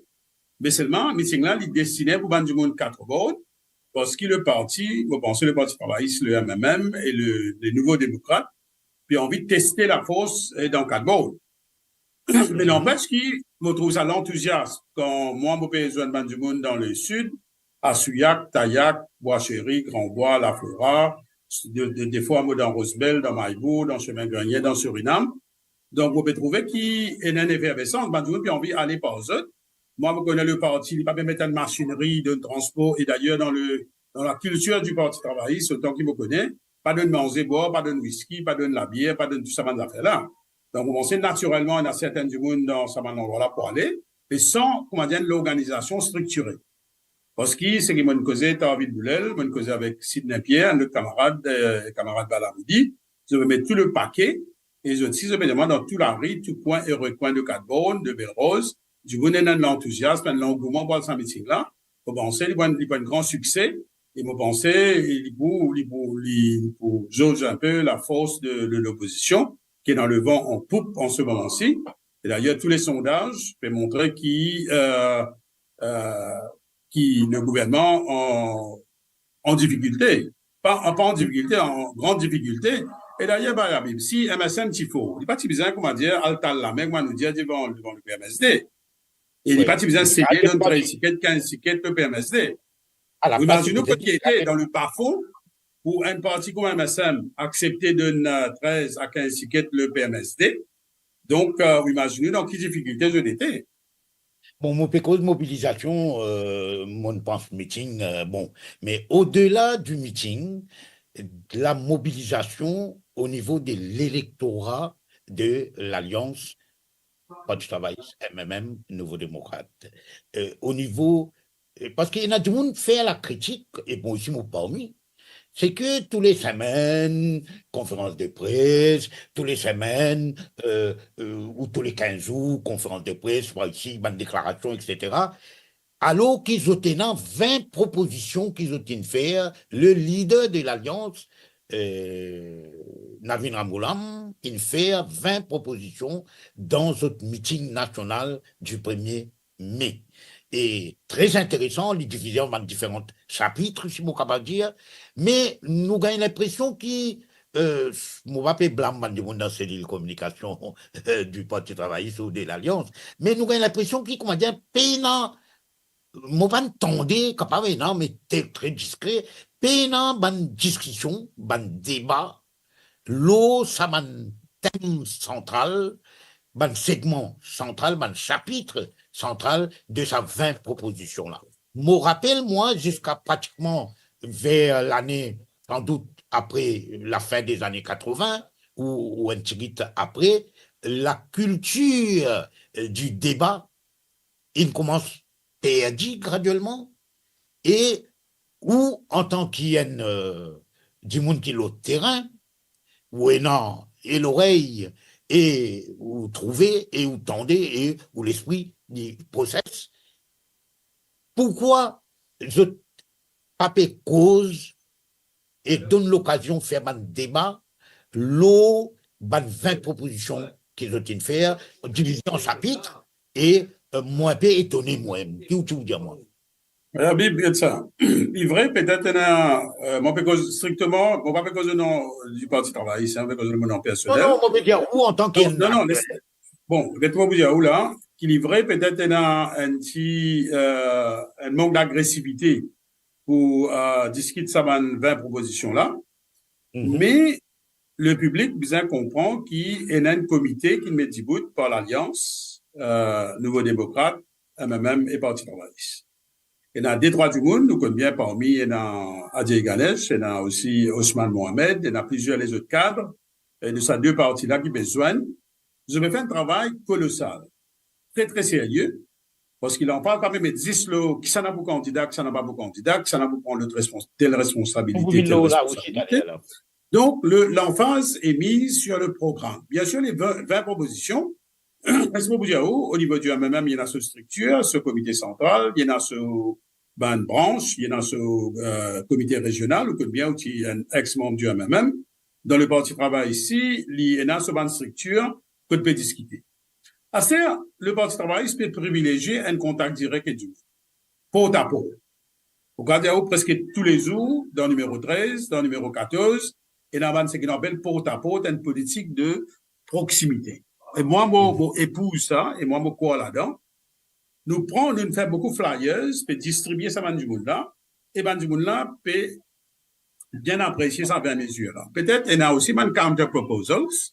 me selman, miting la, li destine pou bann dimoun Quatre Bornes, parski le parti, mo panse le Parti Travayis, le M M M e le, le Nouvo Demokrat, pe anvi teste lafors, eh, dan Quatre Bornes. Me nanpes ki, mo trouv sa lantouziasm, kan mwa, mo pe zwenn bann dimoun dan le sid, a Souillac, Tayac, Bois Chéri, Grand Bois, La Flora, de, de, defwa mo dan Rosebel, dan Maillebourg, dan Semin Grenien, dan Surinam. Donk, mo pe trouve ki ena enn efervesans, bann dimoun pe anvi ale par zot. Mwa, mo kone le parti, li pa pe met enn masinri de transpor, e dayer, dan le, dan lakiltir di Parti Travayis, otan ki mo kone, pa donn manze bwar, pa donn wiski, pa donn labier, pa donn tou sa bann zafer la. Donk, mo panse natirelman, ena sertin dimoun dan sa bann landrwa la pou ale, e san, kouma dir, enn lorganizasion striktire. Parski, seki mo'nn koze, Tarvil Boulel, mo'nn koze avek Sidney Pierre, enn lot kamarad, eh, kamarad Bala Modi, zot pe met tou le pake, E zot si, zot pe dir mwa, dan tou lari, tou kwin e rekwin de Quatre Bornes, de Belle Rose, dimoun ena enn lantouziasm, enn langouman pou al sa miting la. Mo panse li pou enn, li pou enn gran sikse, e mo panse li pou, li pou, li pou zoz inpe lafors de, de lopozision, ki est dans le vent en poupe en ce moment-ci. E dayer, tou le sondaz pe montre ki, euh, euh, ki le gouvernman an, an difikilte. Pa, pa an difikilte, an gran difikilte. E dayer, par egzanp, si M S M ti for, li pa ti bizin, kouma dir, al tal lame, kouma nou dir, devan, devan le P M S D. E li pa ti bizin sede, donn trez tiket, kinz tiket le P M S D. Imazine kot li ete, dan le bafon, pou enn parti kouma M S M aksepte donn, euh, trez a kinz tiket le P M S D. Donk, euh, imazine dan ki difikilte zot ete. Bon, mo pe koz mobilizasion, euh, mo pans miting, euh, bon, me odela di miting, la mobilizasion o nivo de l'elektora de Lalians Parti Travayis, M M M, Nouvo Demokrat. Euh, o nivo, euh, parski ena dimoun fer lakritik, e mwa osi mo parmi, se ke tou le semenn, konferans de pres, tou le semenn, euh, euh, ou tou le kinz zour, konferans de pres, par isi, bann deklarasion, et cetera. Alor ki zot ena vin propozision ki zot inn fer, le lider de Lalians, euh, Navin Ramgoolam, inn fer vin propozision dan zot miting nasional di premie me. E tre interesan, li divize an bann diferan sapit, si mo kapav dir, me nou gagn linpresion ki, euh, mo pa pe blam bann dimoun dan selil kominikasion, euh, di Parti Travayis ou de Lalians, me nou gagn linpresion ki, kouma dir, pena, mo pa'nn tande, kapav ena, me te-, tre diskre, pena bann diskision, bann deba lor sa bann tem santral, bann segman santral, bann sapit santral de sa vin propozision la. Mo rapel mwa, ziska pratikman ver lane, sandout apre lafin de zane katrovin, ou, ou enn tigit apre, lakiltir, euh, di deba inn koumans perdi gradielman, e ou, antan ki enn, euh, dimoun ki lor terin, ou ena e lorey, e ou trouve, e ou tande, e ou lespri li proses. Poukwa zot pa pe koz e donn lokazion fer bann deba lor bann vin propozision ki zot inn fer, divize an sapit, e, euh, mo inpe etone mwa mem. Ki ou ti pou dir mwa? Labib, get sa. Li vre, petet ena, euh, mo pe koz strikteman, mo pa pe koz o non di Parti Travayis, mo pe koz o non personel. Non, non, mo pe dir ou antan ki... Non, non, les, bon, get mo pou dir ou la, ki li vre, petet ena enn ti, euh, enn mank dagresivite pou, euh, diskit sa bann vin propozision la. Me le piblik bizin konpran ki ena enn komite ki met dibout par Lalians, euh, Nouvo Demokrat, M M M e Parti Travayis. Ena de trwa dimoun, nou konn bien, parmi ena Adjei Ganesh, ena osi Osman Mohamed, ena plizier lezot kad, e de sa de parti la ki pe zwenn, zot pe fer enn travay kolosal, tre, tre serye, parski lanfaz pa pe met zis lor kisannla pou kandida, kisannla pa pou kandida, kisannla pou pran lot respons-, tel responsabilite, tel responsabilite. Donk, le, lanfaz est mise sur le programme. Bien sûr, les vingt, vingt propositions, parski mo pou dir ou, o nivo di M M M, ena so striktir, so komite santral, ena so bann brans, ena so, euh, komite rezional, ou konn bien, ou ti enn ex-manm di M M M. Dan le Parti Travayis isi, li ena so bann striktir kot pe diskite. Aster, le Parti Travayis pe privilezie enn kontak direk ek dimoun, port a port. Ou kapav dir ou preske toulezour, dan nimero trez, dan nimero katorz, ena bann seki nou apel port a port, enn politik de proksimite. E mwa, mo, mo epouz sa, e mwa, mo krwar ladan. Nou pran, nou fer boukou flyers, pe distribie sa bann dimoun la, e bann dimoun la pe bien apresie sa vin mezir la. Petet ena osi bann counter proposals,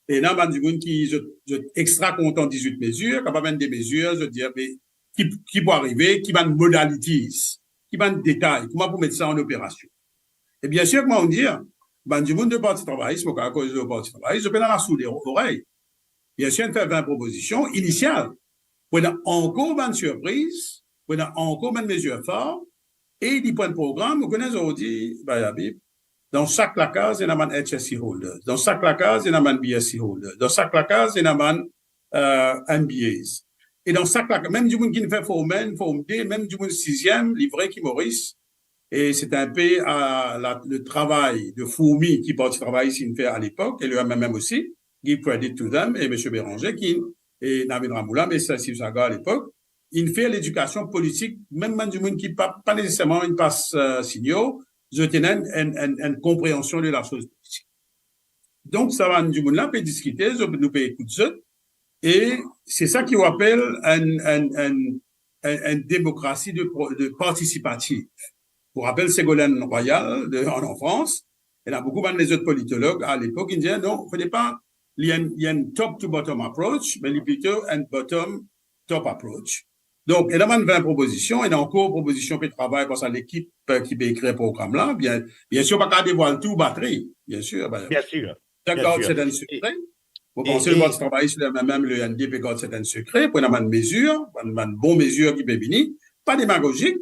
ena bann dimoun ki zot, zot extra kontan dizwit mezir, kapav enn de mezir, zot dir, me ki, ki pou arive, ki bann modalities, ki bann detay, kouma pou met sa an operasion. E bien sir, kouma ou dir, bann dimoun de Parti Travayis, mo kapav koz lor Parti Travayis, zot pena lasoud o-, orey. Bien sir, inn fer vin propozision inisial. Pou ena ankor bann sirpriz, pou ena ankor bann mezir far, e li pou enn program, ou kone zordi, bay Labib, Dan sak lakaz, ena bann H S C holders. Dan sak lakaz, ena bann B S C holders. Dan sak lakaz, ena bann, euh, M B As. E dan sak lakaz, mem dimoun ki fer Form N, Form D, mem dimoun siziem, li vre ki Moris, e se enpe, euh, la, le travay de fourmi ki Parti Travayis inn fer alepok, e le M M M osi, give credit to them, e Misie Béranger ki, e Navin Ramoula, me sa, Siv Sagar alepok, inn fer ledikasion politik, mem bann dimoun ki pa, pa neseserman inn pas, euh, senior, zot ena enn, enn, enn, enn konpreansion de lasoz politik. Donk, sa bann dimoun la pe diskite, zot, nou pe ekout zot, e se sa ki ou apel enn, enn, enn, enn, enn demokrasi de pro-, de partisipatif. Pou rapel Ségolène Royal de, an, an Frans, ena boukou bann lezot politolog alepok, inn dir, non, fode pa, li enn, li enn top to bottom approach, me li plito enn bottom top approach. Donk, ena bann vin propozision, ena ankor propozision pe travay par sa lekip, euh, ki pe ekrir program la. Bien, biensir, pa kapav devwal tou batri, biensir, ben, Biensir, sa gard biensir. Sertenn sekre. Mo panse le Parti Travayis, le M M M, le N D pe gard sertenn sekre, pou ena bann mezir, bann, bann bon mezir ki pe vini, pa demagozik,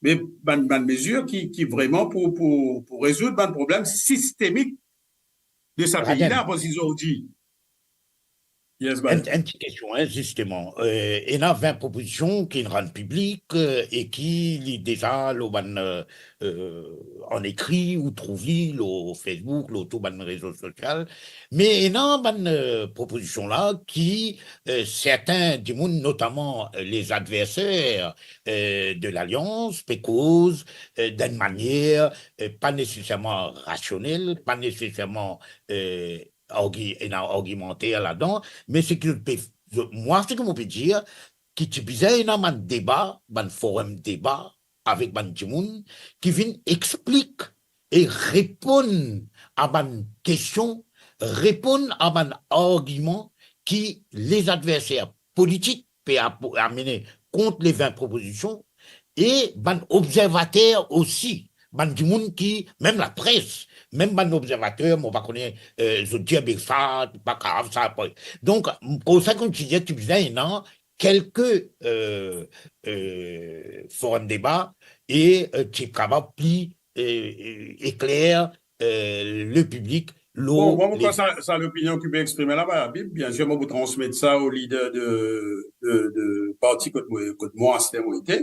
me bann, bann mezir ki, ki vreman pou, pou, pou rezoud bann problem sistemik de sa pei la, parski zordi, Yes, enn, enn ti kestion, hein, zisteman. Euh, ena vin propozision ki inn rann piblik, euh, e ki li deza lor bann, euh, euh, an ekri, ou trouv li lor Facebook, lor tou bann rezo sosial. Me ena bann, euh, propozision la ki, euh, sertin dimoun, notaman, euh, lezadverser, euh, de lalians, pe koz, euh, dan enn manier, euh, pa neseserman rasionel, pa neseserman, euh, argi-, ena argimanter ladan, me seki zot pe, zot, mwa, seki mo pe dir, ki ti bizin ena bann deba, bann forum deba avek bann dimoun ki vinn explik e reponn a bann kestion, reponn a bann argiman ki lezadverser politik pe ap-, amene kont le vin propozision, e bann obzervater osi, bann dimoun ki, mem lapres, mem bann obzervater, mo pa kone, euh, zot dir, be sa, pa grav, sa, pa. Donk, koumsa, kouma ti dir, ti bizin ena kelke, euh, euh, forum deba e, euh, ti kapav pli, euh, euh, ekler, euh, le piblik lor... Bon, mwa, mo krwar sa, sa lopinion ki pe exprime la, pa Bib, biensir, mo pou transmet sa o lider de, de, de parti kot mo, kot mwa, aster mo ete,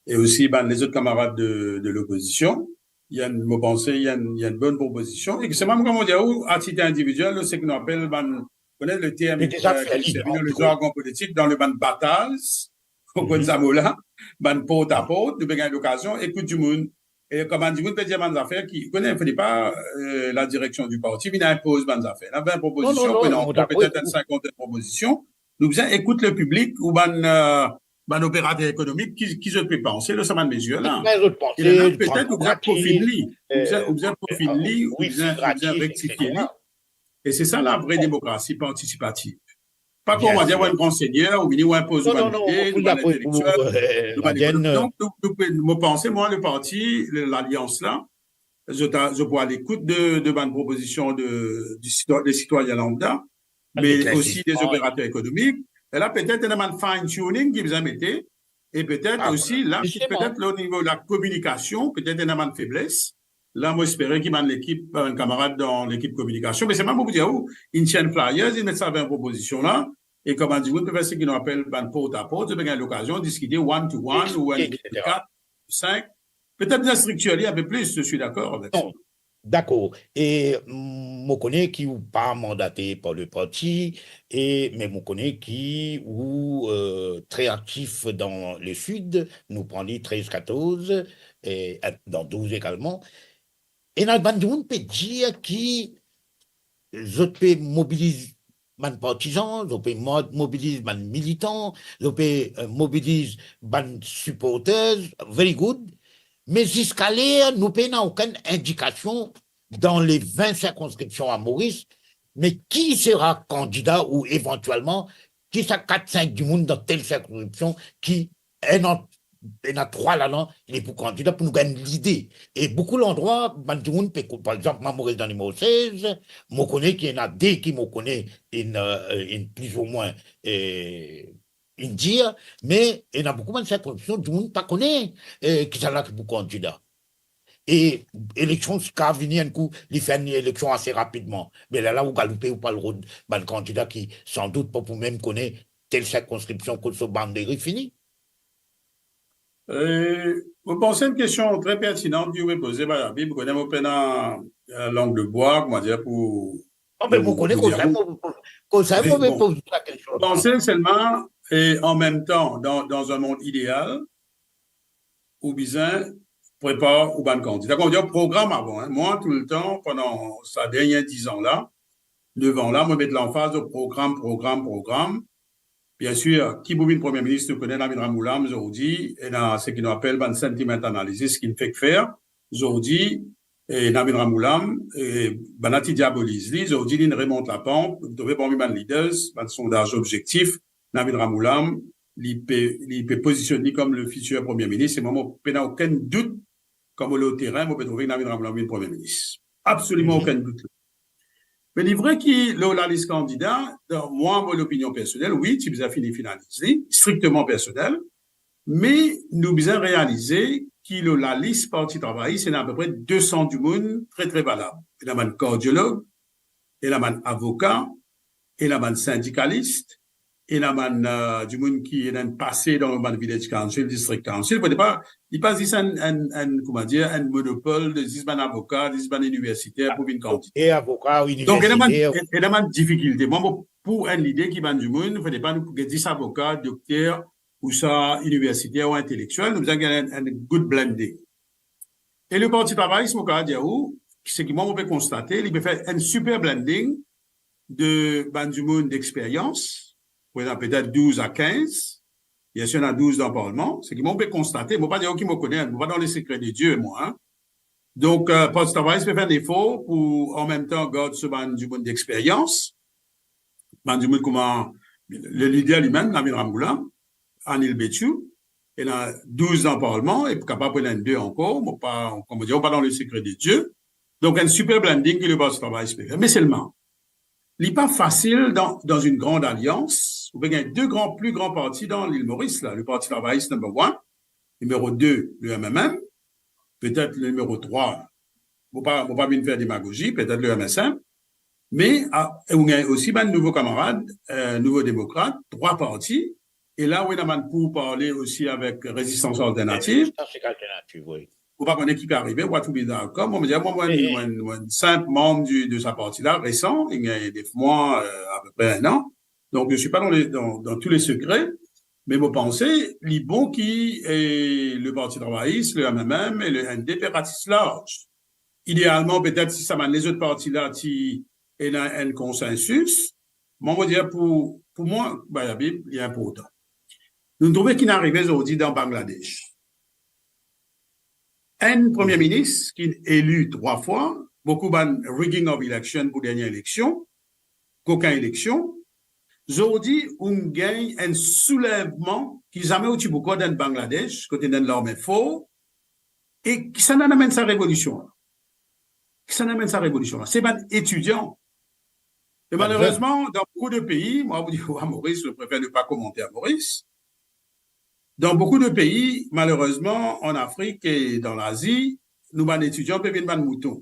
e osi bann lezot kamarad de, de lopozision. Li enn, mo panse, li enn, li enn bonn propozision. E ki se mem, kouma mo dir ou, a tit individiel, seki nou apel bann, kone le term, euh, ki servi dan le jargon politik, dan le bann bataz, ou konn sa mo la, bann port a port, nou pe gagn lokazion ekout dimoun. E kouma dimoun pe dir bann zafer ki, ou kone, fode pa, euh, ladireksion di parti vinn inpoz bann zafer. Ena vin propozision, nou ena ankor petet enn sinkant propozision. Nou bizin ekout le piblik ou bann, euh, bann operater ekonomik, ki, ki zot pe panse lor sa bann mezir la. E la, petet ou bizin profil li, ou bizin, ou bizin profil li, ou bizin, ou bizin rektifie li. E se sa lavre demokrasi partisipatif. Pa kouma dir, ou enn gran segner, ou vini, ou inpoz ou bann lide, nou bann intelektiel, nou bann ekonomik. Donk, nou, nou, mo panse, mwa, le parti, le, lalians la, zot a, zot pou al ekout de, de bann propozision de, de sitwa-, de sitwayen lambda, me osi de operater ekonomik. E la, petet, ena bann fine tuning ki bizin mete, e petet osi, la, petet, o nivo la kominikasion, petet ena bann febles. La, mo espere ki bann lekip, bann kamarad dan lekip kominikasion, me se mem pou dir ou, inn tir enn flyers, inn met sa vin propozision la, e kouma dir, ou pe fer seki nou apel bann port a port, ou pe gagn lokazion diskite one to one, ou enn kat, sink, petet bizin striktir li enn pe plis, je suis d'accord avec ça. Non, dakor. E, mm, mo kone ki ou pa mandate par le parti, e, me mo kone ki ou, euh, tre aktif dan le Sid, nou pran li trez, katorz, e, dan douz egalman. Ena bann dimoun pe dir ki zot pe mobiliz bann partizan, zot pe mo-, mobiliz bann militan, zot pe, euh, mobiliz bann siporter, very good. Me ziska ler, nou pena okenn indikasion dan le vin sirkonskripsion a Moris, me ki sera kandida ou evantielman, ki sa kat, sink dimoun dan tel sirkonskripsion ki ena, ena trwa ladan, li pou kandida pou nou gagn lide. E boukou landrwa, bann dimoun pe kou-, par exanp, mwa mo res dan nimero sez, mo kone ki ena de ki mo kone inn, euh, inn plizoumwin, euh, inn dir, me ena boukou bann sirkonskripsion, dimoun pa kone, euh, kisannla ki pou kandida. E eleksion, si kapav vini enn kou, li fer enn eleksion ase rapidman. Me lerla ou galoupe, ou pou al rod bann kandida ki, sandout, pa pou mem kone tel sirkonskripsion kot so boundary fini. Eh, mo panse enn kestion tre pertinan ki ou pe poze, Bayabi. Mo kone mo pena, eh, lang de bwa, koumadir, pou... Non, me mo kone koumsa mo, koumsa mo pe poz sa kestion. Bon, mo panse selman, e an mem tan, dan, dan enn mond ideal, ou bizin prepar ou bann kandida. Kouma dir, program avan, hein. Mwa, toultan, pandan sa dernie diz an la, nef an la, mo met lanfaz lor program, program, program. Biensir, ki pou vinn Premie Minis, nou kone Navin Ramgoolam, zordi, ena seki nou apel bann sentiment analysis ki fek fer, zordi, e Navin Ramgoolam, e bann la ti diaboliz li, zordi, li remont lapanp, nou trouve parmi bann leaders, bann sondaz objektif, Navin Ramgoolam, li pe, li pe pozisionn li kom le fitir Premie Minis, e mwa, mo pena okenn dout, kan mo lor terin, mo pe trouve Navin Ramgoolam vinn Premie Minis. Absoliman okenn dout. Me li vre ki lor lalis kandida, dan mwa, mo lopinion personel, wi, ti bizin fini finaliz li, strikteman personel, me nou bizin realize ki lor lalis Parti Travayis, ena apepre de san dimoun tre, tre valab. Ena bann kardiolog, ena bann avoka, ena bann sindikalis, ena bann, eh, dimoun ki ena enn pase dan bann village council, district council. Fode pa, li pa zis enn, enn, enn, koumadir, enn monopol de zis bann avoka, zis bann iniversiter pou vinn kandida. E avoka, iniversiter. Donk, ena bann, ena bann difikilte. Mwa, mo pou enn lide ki bann dimoun, fode pa nou get zis avoka, dokter, ou sa iniversiter ou intelektiel, nou bizin gagn enn, enn good blending. E le Parti Travayis, mo kapav dir ou, seki mwa mo pe konstate, li pe fer enn super blending de bann dimoun dexperyans, pou ena petet douz a kinz, biensir ena douz dan parlman, seki mwa mo pe konstate, mo pa dir ou ki mo kone, mo pa dan le secret de Dieu, mwa, hein. Donk, eh, Parti Travayis pe fer enn efor pou, an mem tan, gard so bann dimoun dexperyans, bann dimoun kouma le lider limem, Navin Ramgoolam, Anil Bechoo, ena douz dan parlman, e kapav pou ena enn de ankor, mo pa, kouma dir, mo pa dan le secret de Dieu. Donk, enn super blending ki le Parti Travayis pe fer. Me selman, li pa fasil dan, dan enn gran alians, ou pe gagn de gran, pli gran parti dan Lil Moris la, le Parti Travayis number one, nimero de, le M M M, petet le nimero trwa, mo pa, mo pa vinn fer demagozi, petet le M S M, me, ah, e ou gagn osi bann nouvo kamarad, eh, Nouvo Demokrat, trwa parti, e la ou ena bann pourparle osi avek Rezistans Alternativ. Rezistans Alternativ, wi. Ou pa kone ki pe arive, what will be the outcome. Mwa, mo dir, mwa, mwa, mwa, mwa, sinp manm di, de sa parti la, resan, li gagn nef mwa, eh, apepre enn an. Donk, je suis pas dans les, dans, dans tous les secrets, me mo panse, li bon ki, eh, le Parti Travayis, le M M M e le N D P ratis larz. Idealman, petet si sa bann lezot parti la ti ena enn konsensis, mwa, mo dir pou, pou mwa, Bayabi, li inportan. Nou trouve ki inn arive zordi dan Bangladesh. Enn Premie Minis ki eli trwa fwa, boukou bann rigging of election pou dernie eleksion, kokin eleksion, zordi ou gagn enn soulevman ki zame ou ti pou krwar dan Bangladesh, kot ena enn larme for, e kisannla inn amenn sa revolision la? Kisannla inn amenn sa revolision la? Se bann etidian. E malerezman, dan boukou de pei, mwa, pou dir a Moris, je préfère ne pas commenter à Maurice. Dan boukou de pei, malerezman, an Afrik e dan Lazi, nou bann etidian pe vinn bann mouton.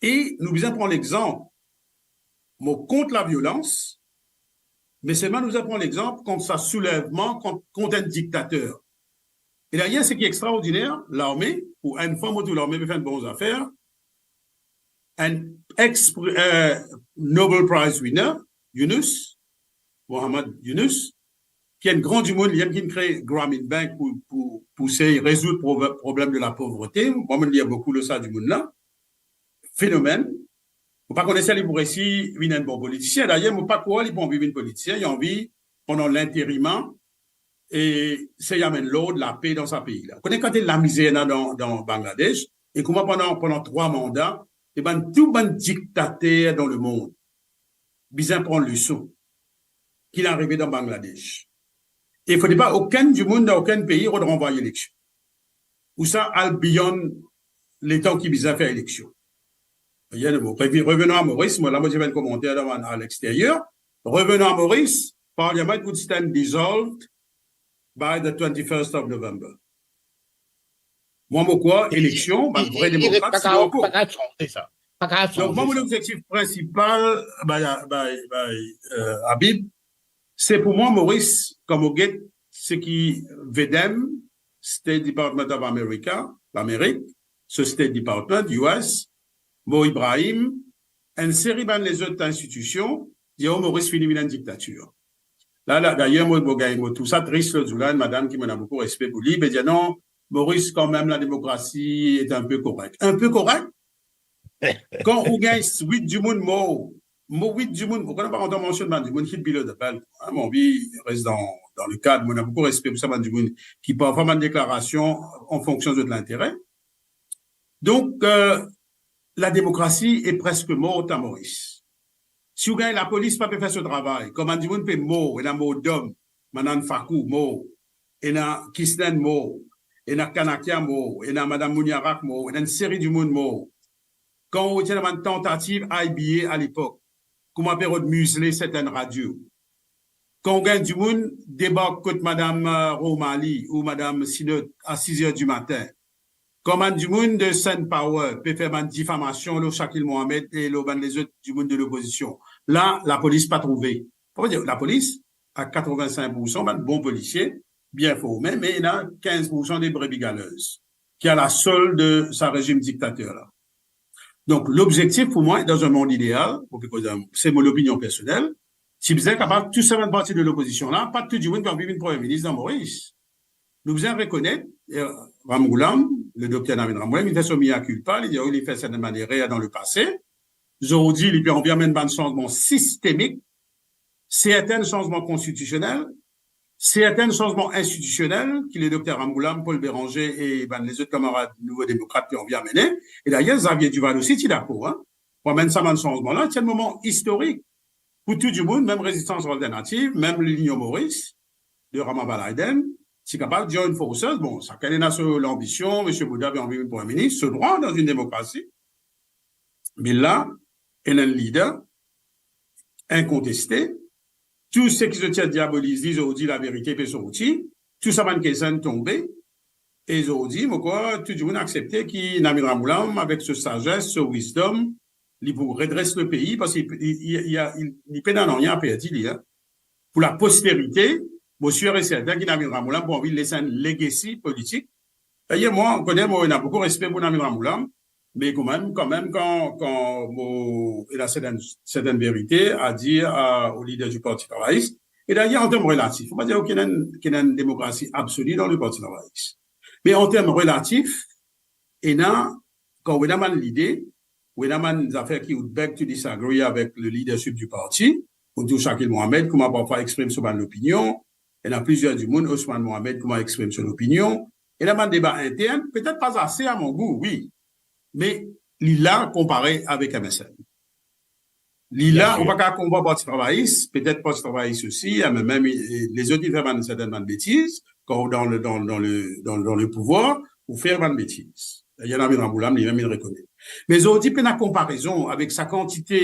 E nou bizin pran lexanp. Mo kont laviolans, me selman nou bizin pran lexanp kont sa soulevman kont, kont enn diktater. E dayer, seki extraordiner, larme, pou enn fwa mo trouv larme pe fer enn bon zafer, enn ex, eh, Nobel Prize winner, Yunus, Muhammad Yunus, ki enn gran dimoun, li mem ki kre Grameen Bank pou, pou, pou sey rezoud prov-, problem de lapovrete. Mwa, mo lir boukou lor sa dimoun la. Fenomenn. Mo pa kone si li pou resi vinn enn bon politisien. Dayer, mo pa krwar li pou anvi vinn politisien. Li anvi, pandan linterim, e sey amenn lord, lape dan sa pei la. Ou kone kantite lamizer ena dan, dan Bangladesh, e kouma pandan, pandan trwa manda, e bann, tou bann diktater dan lemond bizin pran leson ki arive dan Bangladesh. E fode pa okenn dimoun dan okenn pei rod ranvway eleksion. Ou sa al beyond letan ki bizin fer eleksion. Bien, bon, revi-, revenons à Maurice. Mwa, la, mo ti fer enn komanter dan, à l'extérieur. Revenons à Maurice, Parliament would stand dissolved by the twenty-first of November. Mwa, mo krwar eleksion, bann vre demokrat, pa kapav sanze sa. Pa kapav sanze sa. Donk, mwa, mo lobzektif prinsipal, bay, bay, bay, euh, Habib, se pou mwa, Moris, kan mo get seki VDEM, State Department of America, Lamerik, so State Department, U S, Mo Ibrahim, enn seri bann lezot institision, dir, "Oh, Moris fini vinn enn diktatir." La, la, dayer, mo, mo gagn, mo trouv sa tris lot zour la, enn madam ki mo ena boukou respe pou li, be dir, "Non, Moris, kanmem, la demokrasi est un peu correct." Un peu correct? Kan ou gagn wit dimoun mor, mo wit dimoun, ou konn pa antan mansionn bann dimoun hit below the belt, hein, mo anvi res dan, dan le kad, mo ena boukou respe pou sa bann dimoun ki parfwa bann deklarasion an fonksion de zot lintere. Donk, euh, la demokrasi e preske mor a Moris. Si ou gagn lapolis pa pe fer so travay, kan bann dimoun pe mor, ena Mordom, Manan Fakou mor, ena Kisnen mor, ena Kanakia mor, ena madam Mouniarak mor, ena enn seri dimoun mor. Kan ou ti ena bann tantativ I B A alepok, kouma pe rod mizle sertenn radio. Kan ou gagn dimoun debark kot madam, euh, Romali ou madam Sinot a siz er dimatin, kan bann dimoun de Sun Power pe fer bann difamasion lor Shakil Mohamed e lor bann lezot dimoun de lopozision, la, lapolis pa trouve. Sa ve dir, lapolis, a katrevinsenk poursan, bann bon polisie, bien forme, me ena kinz poursan de brebis galeuses ki a la solde de sa rezim diktater la. Donk, lobzektif pou mwa, dan enn mond ideal, mo pe koz, se mo lopinion personel, ti bizin kapav tou sa bann parti de lopozision la, pa tou dimoun ki anvi vinn premie minis dan Moris. Nou bizin rekonet, eh, Ramgoolam, le dokter Navin Ramgoolam, li fer so mea culpa, li dir, wi, li fer sertenn bann erer dan lepase. Zordi, li pe anvi amenn bann sanzman sistemik, sertenn sanzman konstitisionel, sertenn sanzman institisionel, ki le dokter Ramgoolam, Paul Bérenger e bann lezot kamarad Nouvo Demokrat pe anvi amene. E dayer, Xavier Duval osi ti dakor, hein, pou amenn sa bann sanzman la. Se enn moman istorik pou tou dimoun, mem Rezistans Alternativ, mem Linion Moris, de Ramabalahden, ti kapav join forces. Bon, sakenn ena so lanbision, misie Bourda pe anvi vinn premie minis, so drwa dan enn demokrasi. Me la, ena enn lider inkonteste. Tou seki zot ti diaboliz li, zordi laverite pe sorti. Tou sa bann kesen tonbe. E zordi, mo krwar tou dimoun aksepte ki Navin Ramgoolam, avek so sazes, so wisdom, li pou redres le pei, parski li, li, li, li, li pena nanye a perdi, li, hein. Pou laposterite, mo sir e serten ki Navin Ramgoolam pou anvi les enn legacy politik. Dayer, mwa, ou kone, mo ena boukou respe pou Navin Ramgoolam, me kanmem, kanmem, kan, kan mo ena sertenn, sertenn verite a dir a, o lider di Parti Travayis, e dayer, an term relatif, fo pa dir ki ena enn, ki ena enn demokrasi absoli dan le Parti Travayis. Me an term relatif, ena, kan ou ena bann lide, ou ena bann zafer ki ou beg to disagree avek le leadership du parti, ou dir Shakil Mohamed, kouma parfwa exprim so bann lopinion, ena plizier dimoun, Ousmane Mohamed, kouma exprim so lopinion, ena bann deba intern, petet pa ase a mo gou, wi, me li la konpare avek M S M. Li la, ou pa kapav konpar Parti Travayis, petet Parti Travayis osi, e mem, mem, e, lezot, li fer bann, sertenn bann betiz, kan ou dan le, dan, dan le, dan, dan le pouvwar, ou fer bann betiz. Ena Navin Ramgoolam, limem, li rekonet. Me zordi, pena konparezon avek sa kantite,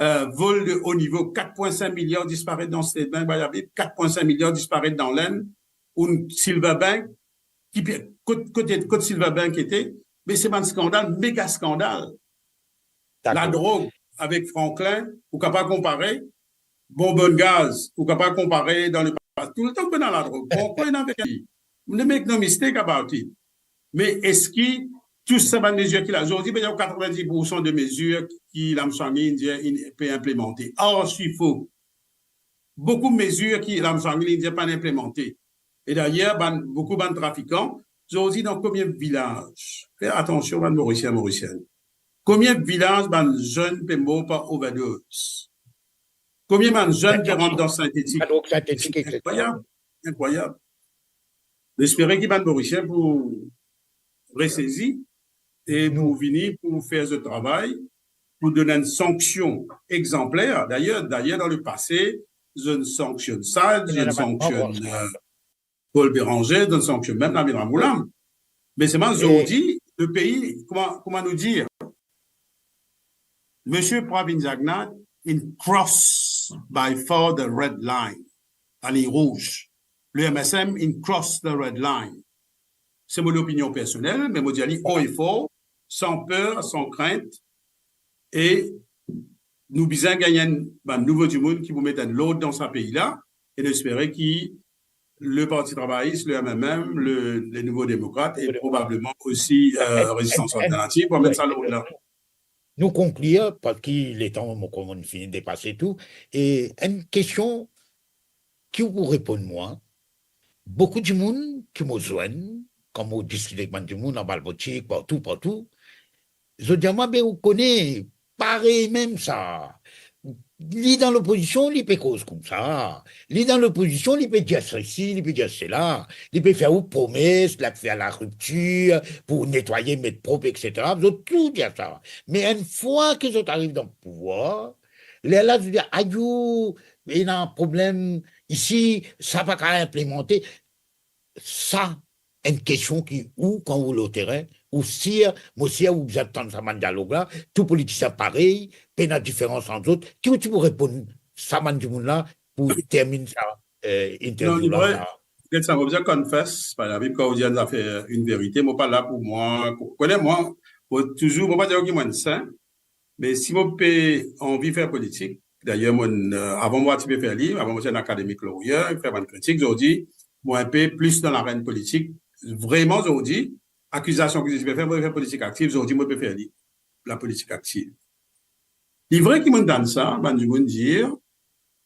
euh, vol de haut niveau, kat pwin sink miliar disparet dan State Bank, bay Habib, kat pwin sink miliar disparet dan Lenn, ou Silver Bank, ki pe, kot, kot, kot Silver Bank ete, me se bann skandal, mega skandal. Dakor. Ladrog avek Franklin, ou kapav konpare, bonbonn gaz, ou kapav konpare dan le pase, toultan ena ladrog. Bon, koumadir ena avek li? Make no mistake about it. Me eski tou sa bann mezir ki la, zordi, pe ena katrevindis poursan de mezir ki Lamsangli Indien inn pe inplimante? Arsi fo. Boukou mezir ki Lamsangli Indien pa'nn inplimante. E dayer, bann, boukou bann trafikan, zordi dan konbien vilaz, fer atansion bann Morisien, Morisienn, konbien vilaz bann zenn pe mor par overdose? Konbien bann zenn pe rant dan sintetik? Ladrog sintetik, et cetera. Inkrwayab, inkrwayab. Mo espere ki bann Morisien pou resezi e pou vini pou fer zot travay, pou donn enn sanksion egzanpler. Dayer, dayer, dan le pase, zot inn sanksionn Saad, zot inn sanksionn, euh, Paul Bérenger, zot inn sanksionn mem Navin Ramgoolam. Me selman, zordi, le pei, kouma, kouma nou dir, Misie Pravind Jugnauth inn cross by far the red line, laliny rouz. Le M S M inn cross the red line. se mo lopinion personel, me mo dir li haut et fort, san per, san krint, e nou bizin gagn enn, bann nouvo dimoun ki pou met enn lord dan sa pei la, e nou espere ki le Parti Travayis, le M M M, le, le Nouvo Demokrat e probableman osi, euh, Rezistans Alternativ pou met sa lord la. Nou konklir, parski letan mo koumans fini depase tou, e enn kestion ki ou pou reponn mwa, boukou dimoun ki mo zwenn, kan mo diskit ek bann dimoun, anba lbotik, partou, partou, zot dir mwa, be ou kone, parey mem sa. Li dan lopozision, li pe koz koumsa. Li dan lopozision, li pe dir sesi, li pe dir sela. Li pe fer ou promes, li pe fer lariptir pou netwaye, met prop, et cetera. Zot tou dir sa. Me enn fwa ki zot ariv dan pouvwar, lerla zot dir, ayou, ena problem isi, sa pa kapav inplimante. Sa enn kestion ki ou, kan ou lor terin, ou sir, mo sir ou bizin tann sa bann dialog la, tou politisien parey, pena diferans ant zot, ki ou ti pou reponn sa bann dimoun la pou terminn sa, eh, interview la? Non, li vre. Get sa, mo bizin confess, par exemple, kan ou dir enn zafer, enn verite, mo pa la pou mwa, ou kone mwa, mo touzour, mo pa dir ki mo enn sin, me si mo pe anvi fer politik, dayer mo, euh, avan mo ti pe fer li, avan mo ti enn academic lawyer, fer bann kritik, zordi mo inpe plis dan larenn politik, vreman zordi, akizasion ki ti pe fer, mo fer politik aktiv, zordi mo pe fer li, lapolitik aktiv. Li vre ki mo'nn tann sa, bann dimoun dir,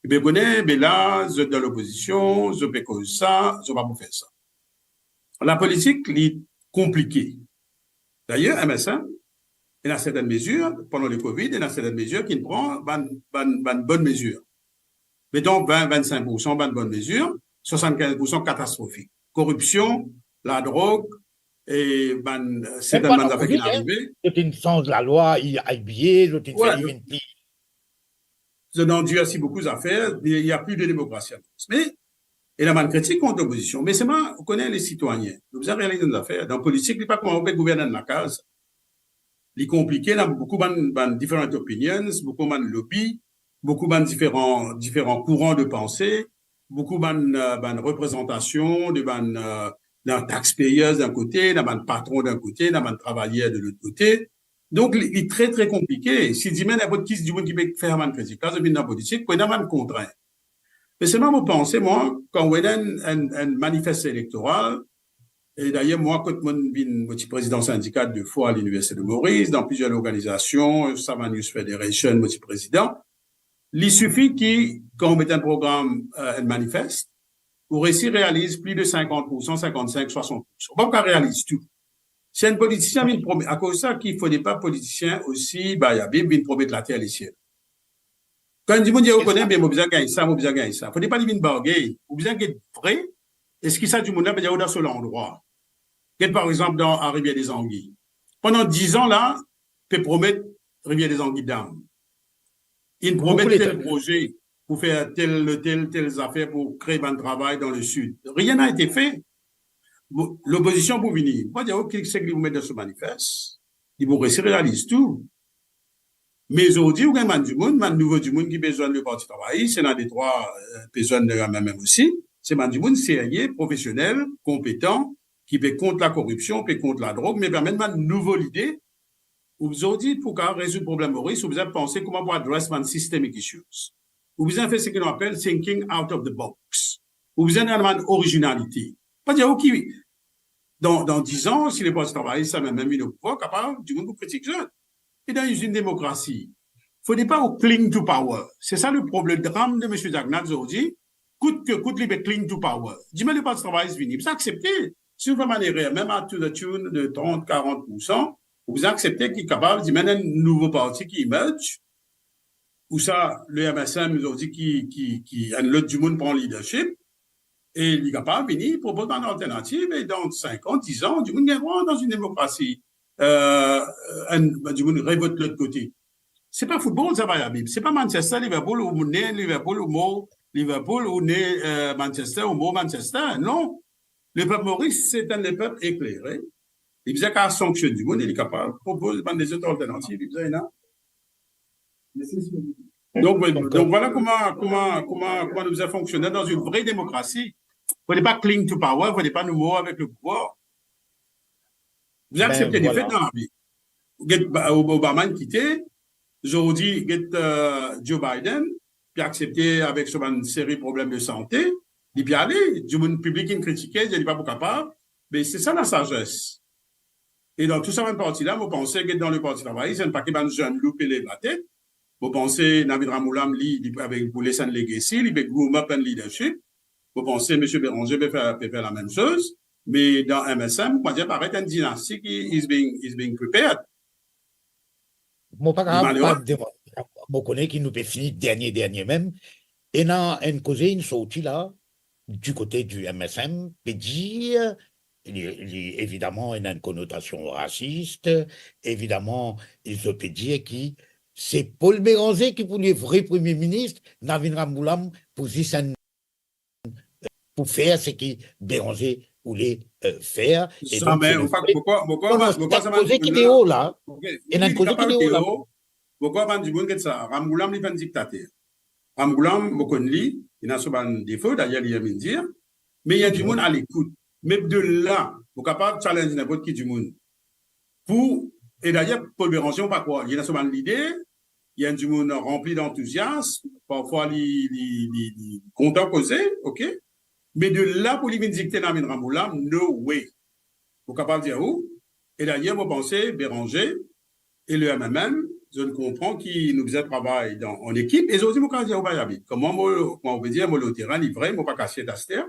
be kone, be la, zot dan lopozision, zot pe koz sa, zot pa pou fer sa. Lapolitik, li konplike. Dayer, M S M, ena sertenn mezir, pandan le covid, ena sertenn mezir ki pran bann, bann, bann bonn mezir. Meton vin, vinn-sink poursan bann bonn mezir, swasannkinz poursan katastrofik. Koripsion, ladrog, e bann, sertenn bann zafer ki arive. Zot inn sanz lalwa, I B A, zot inn fer, zot inn pli. Zot inn andirsi boukou zafer, il y a plus de démocratie en France. Me, ena bann kritik kont lopozision. Me selman, ou kone, le sitwayin, nou bizin realiz enn zafer. Dan politik, li pa kouma ou pe gouvern enn lakaz. Li konplike, ena boukou bann, bann different opinions, boukou bann lobby, boukou bann diferan, diferan kouran de panse, boukou bann, euh, bann reprezantasion de bann, euh, dan taxpayers dan enn kote, dan bann patron dan enn kote, dan bann travayer de lot kote. Donk, li, li tre, tre konplike. Si dimin, ninport ki dimoun ki pe fer bann kritik la, zot vinn dan politik, pou ena bann kontrint. Me selman, mo panse, mwa, kan ou ena enn, enn, enn manifest elektoral, e dayer, mwa, kot mo'nn vinn, mo ti prezidan sindika de fwa Liniversite de Moris, dan plizier lorganizasion, Savannah Youth Federation, mo ti prezidan. Li sifi ki, kan ou met enn program, euh, enn manifest, ou resi realiz pli de sinkant poursan, sinkannsink, swasant poursan. Ou pa kapav realiz tou. Si enn politisien vinn promet, akoz sa ki fode pa politisien osi, ba, ya, vinn promet later lesiel. Kan dimoun dir, ou kone, be mo bizin gagn sa, mo bizin gagn sa. Fode pa li vinn bargay. Ou bizin get vre, eski sa dimoun la pe dir ou dan so landrwa. Get, par exanp, dan, a Rivière des Anguilles. Pandan diz an la, pe promet Rivière des Anguilles Dam. Inn promet tel proze pou fer tel lotel, tel zafer pou kre bann travay dan le sid. Rien n'a été fait. Bon, lopozision pou vini. Mo pa dir, ok, seki li pou met dan so manifest, li pou resi realiz tou. Me zordi, ou gagn bann dimoun, bann nouvo dimoun ki pe zwenn le Parti Travayis, ena de trwa, euh, pe zwenn le M M M osi. Se bann dimoun serye, profesionel, konpetan, ki pe kont lakoripsion, pe kont ladrog, me pe amenn bann nouvo lide. Ou zordi, pou kapav rezoud problem Moris, ou bizin panse kouma pou address bann systemic issues. Ou bizin fer seki nou apel thinking out of the box. Ou bizin ena bann orizinalite. Pa dir ou ki, dan, dan diz an, si le Parti Travayis sa mem, mem vinn o pouvwar, kapav, dimoun pou kritik zot. E dan enn demokrasi, fode pa ou cling to power. Se sa le problem, le dram de misie Jacknat zordi, kout ke kout li pe cling to power. Dimin le Parti Travayis vini, ou bizin aksepte. Si ou fer bann erer, mem a to the tune de trant, karant poursan, ou bizin aksepte ki kapav, dimin enn nouvo parti ki emerge, ou sa, le M S M, zordi ki, ki, ki enn lot dimoun pran leadership, e li kapav vini, propoz bann alternativ, e dan sink an, diz an, dimoun gagn drwa dan enn demokrasi, euh, enn, dimoun revot lot kote. Se pa football, sa, Bayabib. Se pa Manchester, Liverpool, ou ne Liverpool, ou mor Liverpool, ou ne, euh, Manchester, ou mor Manchester. Non. Lepep Moris, se enn lepep eklere. Li bizin kapav sanksionn dimoun, e li kapav propoz bann lezot alternativ, li bizin ena. Donk, donk, vwala kouma, kouma, kouma, kouma nou bizin fonksione dan enn vre demokrasi. Fode pa cling to power, fode pa nou mor avek le pouvwar. Li aksepte defet dan lavi. Get, ba, Ob-, Obama inn kite, zordi get, euh, Joe Biden, li aksepte avek so bann seri problem de sante, li pe ale, dimoun piblik inn kritike, dir li pa pou kapav, me se sa lasazes. E dan tou sa bann parti la, mo panse get dan le Parti Travayis, enn pake bann zenn lou pe lev latet. Mo panse Navin Ramgoolam, li, li pe, avek, pou les enn legacy, li pe groom up enn leadership. Mo panse Misie Bérenger pe fer, pe fer lamem soz. Me dan M S M, mo dir, paret enn dinasti ki is being, is being prepared. Mo pa kapav pa demann, mo kone ki nou pe fini dernie, dernie mem. Ena enn koze inn sorti la, du kote du M S M, pe dir, li, li, evidaman, ena enn konotasion rasis, evidaman, zot pe dir ki se Paul Bérenger ki pou li vre Premie Minis, Navin Ramgoolam pou zis enn, pou fer seki Bérenger oule, euh, fer. E donk, zame, se ou pa, lefe, mo krwar, mo krwar, mo krwar sa bann koze ki dimoun la, deor la, ok, ena wi, enn koze ki deor la. Mo krwar bann dimoun get sa, Ramgoolam li pa enn diktater. Ramgoolam, mo konn li, li ena so bann defo, dayer li mem inn dir, me li enn dimoun a lekout. Me de la, ou kapav challenge ninport ki dimoun. Pou, e dayer, Paul Bérenger, mo pa krwar, li ena so bann lide, li enn dimoun ranpli d'antouziasm, parfwa li, li, li, li kontan koze, ok? Me de la pou li vinn dikte Navin Ramgoolam, no way. Ou kapav dir ou, e dayer, mo panse, Bérenger e le M M M, zot konpran ki nou bizin travay dan, an ekip, e zordi, mo kapav dir ou, Bayabit, kouma mo, kouma ou pe dir, mo lor terin, li vre, mo pa kasiet aster,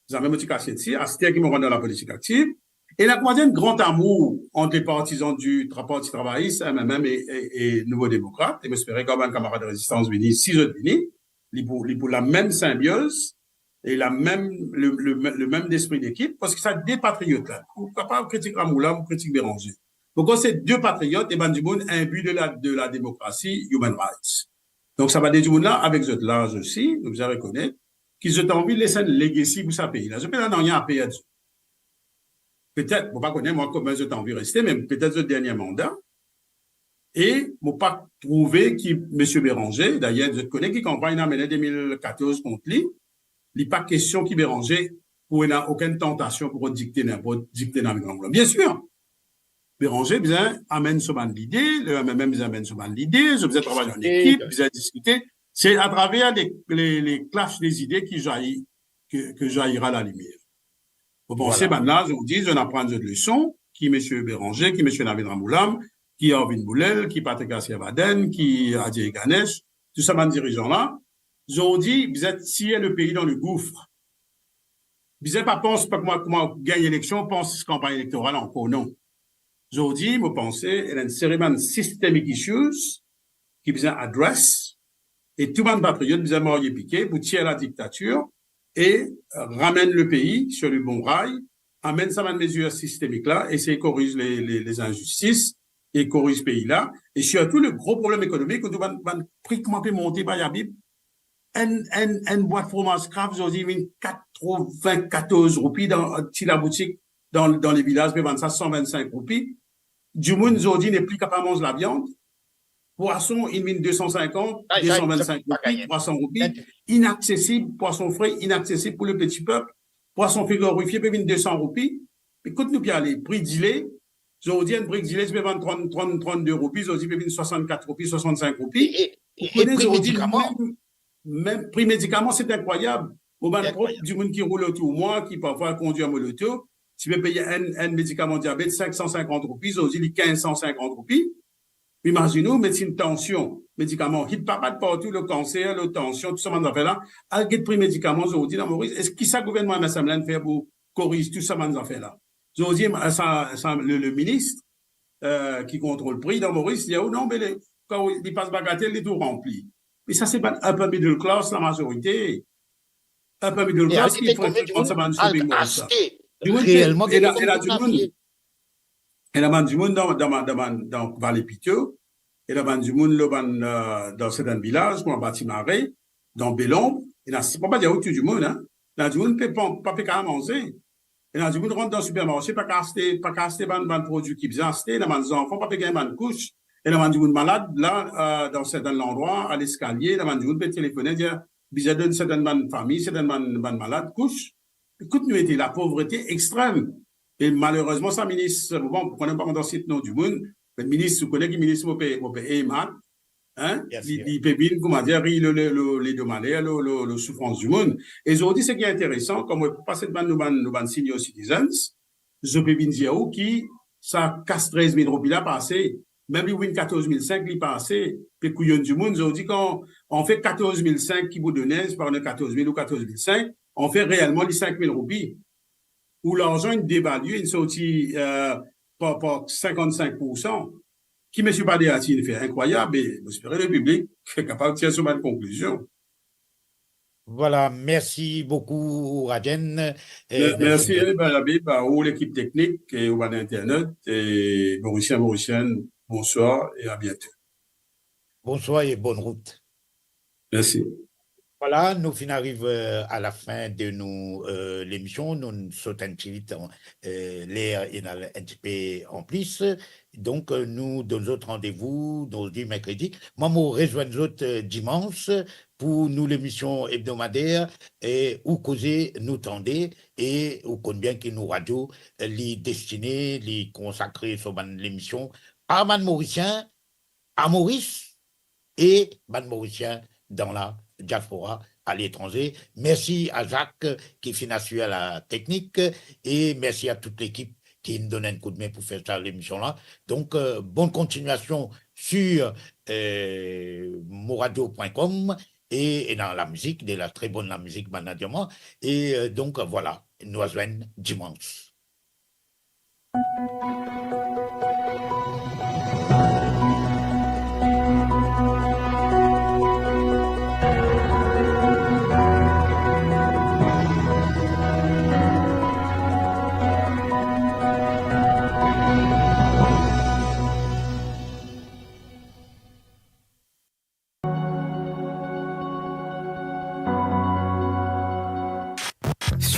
zame mo ti kasiet si, aster ki mo rant dan lapolitik aktiv, e ena kouma dir enn gran amour ant le partizan di tra-, Parti Travayis, M M M e, e, e Nouvo Demokrat, e mo espere kan bann kamarad rezistans vini, si zot vini, li pou, li pou lamem sinbioz, e lamem, le, le, le mem lespri dekip, parski sa de patriot la. Ou kapav kritik Ramgoolam, ou kritik Bérenger. Donk, kan se de patriot, e bann dimoun inbi de la, de la demokrasi, human rights. Donk, sa bann de dimoun la, avek zot laz osi, nou bizin rekonet ki zot anvi les enn legacy pou sa pei la. Zot pena nanye a perdi. Petet, mo pa kone, mwa, kouma zot anvi reste, me petet zot dernie manda. E mo pa trouve ki Misie Bérenger, dayer, zot kone ki kanpagn inn amene de mil katorz kont li, li pa kestion ki Bérenger pou ena okenn tantasion pou dikte ninport, dikte Navin Ramgoolam. Biensir, Bérenger bizin amenn so bann lide, le M M M bizin amenn so bann lide, zot bizin travay an ekip, bizin diskite. Se atraver le, le, le clash des idées ki jaillit, ke, ke jaillira la lumière. Mo panse, vwala, bannla, zordi, zot inn aprann zot leson, ki Misie Bérenger, ki Misie Navin Ramgoolam, ki Arvind Boolel, ki Patrick Asirvadan, ki Ajay Ganesh, tou sa bann dirizan la, zordi, bizin tir le pei dan le gouffre. Bizin pa pans pa kouma, kouma gagn eleksion, pans kanpagn elektoral ankor, non. Zordi, mo panse, ena enn seri bann systemic issues ki bizin address, e tou bann patriot bizin marye pike pou tir la diktatir e ramenn le pei sur le bon rail, amenn sa bann mezir sistemik la, esey koriz le, le, les injustices e koriz pei la, e sirtou le gro problem ekonomik, kot bann, bann pri kouma pe monte, Bayabit, enn, enn, enn bwat fromaz Kraft, zordi, vinn katrovin-katorz roupi dan, ti laboutik dan, dan le vilaz, pe vann sa san vinn-sink roupi. Dimoun zordi nepli kapav manz laviann. Pwason, inn vinn de san sinkant, de san vinn-sink roupi, trwa san roupi. Inaksesib, pwason fre, inaksesib pou le peti pep. Pwason frigorifie pe vinn de san roupi. Me kot nou pe ale, pri dile, zordi enn brik dile ti pe vann trant, trant, trant-de roupi, zordi pe vinn swasann-kat roupi, swasann-sink roupi. E, e, e pri medikaman? Mem, mem pri medikaman, se inkrwayab. Mo bann prop dimoun ki roul otour mwa, ki parfwa kondwir mo loto, ti pe pey enn, enn medikaman diabet sink san sinkant roupi, zordi li kinz san sinkant roupi. Imazinn ou, medsin tansion, medikaman, hit pa bat partou, le kanser, le tansion, tou sa bann zafer la. Al get pri medikaman zordi dan Moris. Eski sa gouvernman M S M la inn fer pou koriz tou sa bann zafer la? Zordi, sa, sa, le, le minis, euh, ki kontrol pri dan Moris, li dir, oh non, me le, kan li pas bagatel, li tou ranpli. Me sa se bann upper middle class, lamazorite. Upper middle class ki frekant sa bann shopping mall sa. Dimoun pe, e la, e la dimoun, e la bann dimoun dan, dan, dan, dan, dan Vale Pito, e la bann dimoun lor bann, euh, dan sertin vilaz, kouma Bati Mare, dan Belonb, e la, se pa, pa dir ou tou dimoun, hein. La dimoun pe pa, pa pe kapav manze. Ena dimoun rant dan sipermarse, pa kapav aste, pa kapav aste bann, bann prodwi ki bizin aste, ena bann zanfan pa pe gagn bann kous, ena bann dimoun malad, la, euh, dan sertin landrwa, a Leskalie, ena bann dimoun pe telefone, dir, bizin donn sertin bann fami, sertin bann, bann malad kous. Ekout, nou ete lapovrete extrem. E malerezman, sa minis, bon, pou kone pa mo dan sit non dimoun, me minis, ou kone ki minis mo pe, mo pe aim at, hein? Li, li pe vinn, kouma dir, riy lor, lor, lor, lor ledo maler, lor, lor, lor soufrans dimoun. E zordi, seki interesan, kan mo pe pase devan nou bann, nou bann senior citizens, zot pe vinn dir ou ki sa kas trez mil roupi la pa ase, mem li vinn katorz mil sink, li pa ase, pe kouyonn dimoun. Zordi, kan anfet katorz mil sink ki pou done, se pa katorz mil ou katorz mil sink, anfet, reelman, li sink mil roupi. Ou larzan inn devalie, inn sorti, euh, par, par sinkant-sink poursan. Ki misie Bader ti inn fer, inkrwayab, e mo espere lepiblik kapav tir so bann konklizion. Vwala, mersi boukou, Rajen. E mer-, mersi, mersi, eh, bann Habib, a ou, lekip teknik, e ou bann internet, e Morisien, Morisienn, bonswar e a biento. Bonswar e bonn rout. Mersi. Vwala, nou finn ariv, euh, a lafin de nou, euh, lemision. Nou sot enn ti lit, euh, ler ena enn tipe anplis. Donk, euh, nou donn zot randevou zordi merkredi. Mwa, mo rezwenn zot, euh, dimans pou nou lemision ebdomader, e ou koze, nou tande, e ou konn bien ki nou radio, euh, li destine, li konsakre so bann lemision a bann Morisien, a Moris e bann Morisien dan la diaspora, aletranze. Mersi a Zak ki finn asir la teknik e mersi a tout lekip ki donn enn koudme pou fer sa lemision la. Donk, euh, bonn kontignasion sir, euh, moradio pwin kom e, e dan lamizik, de la tre bonn lamizik, bann la dir mwa. E, euh, donk, vwala, nou a zwenn dimans.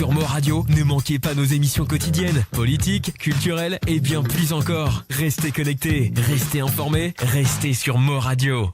Sur Mo Radio, ne manquez pas nos émissions quotidiennes, politiques, culturelles et bien plus encore. Restez connectés, restez informés, restez sur Mo Radio.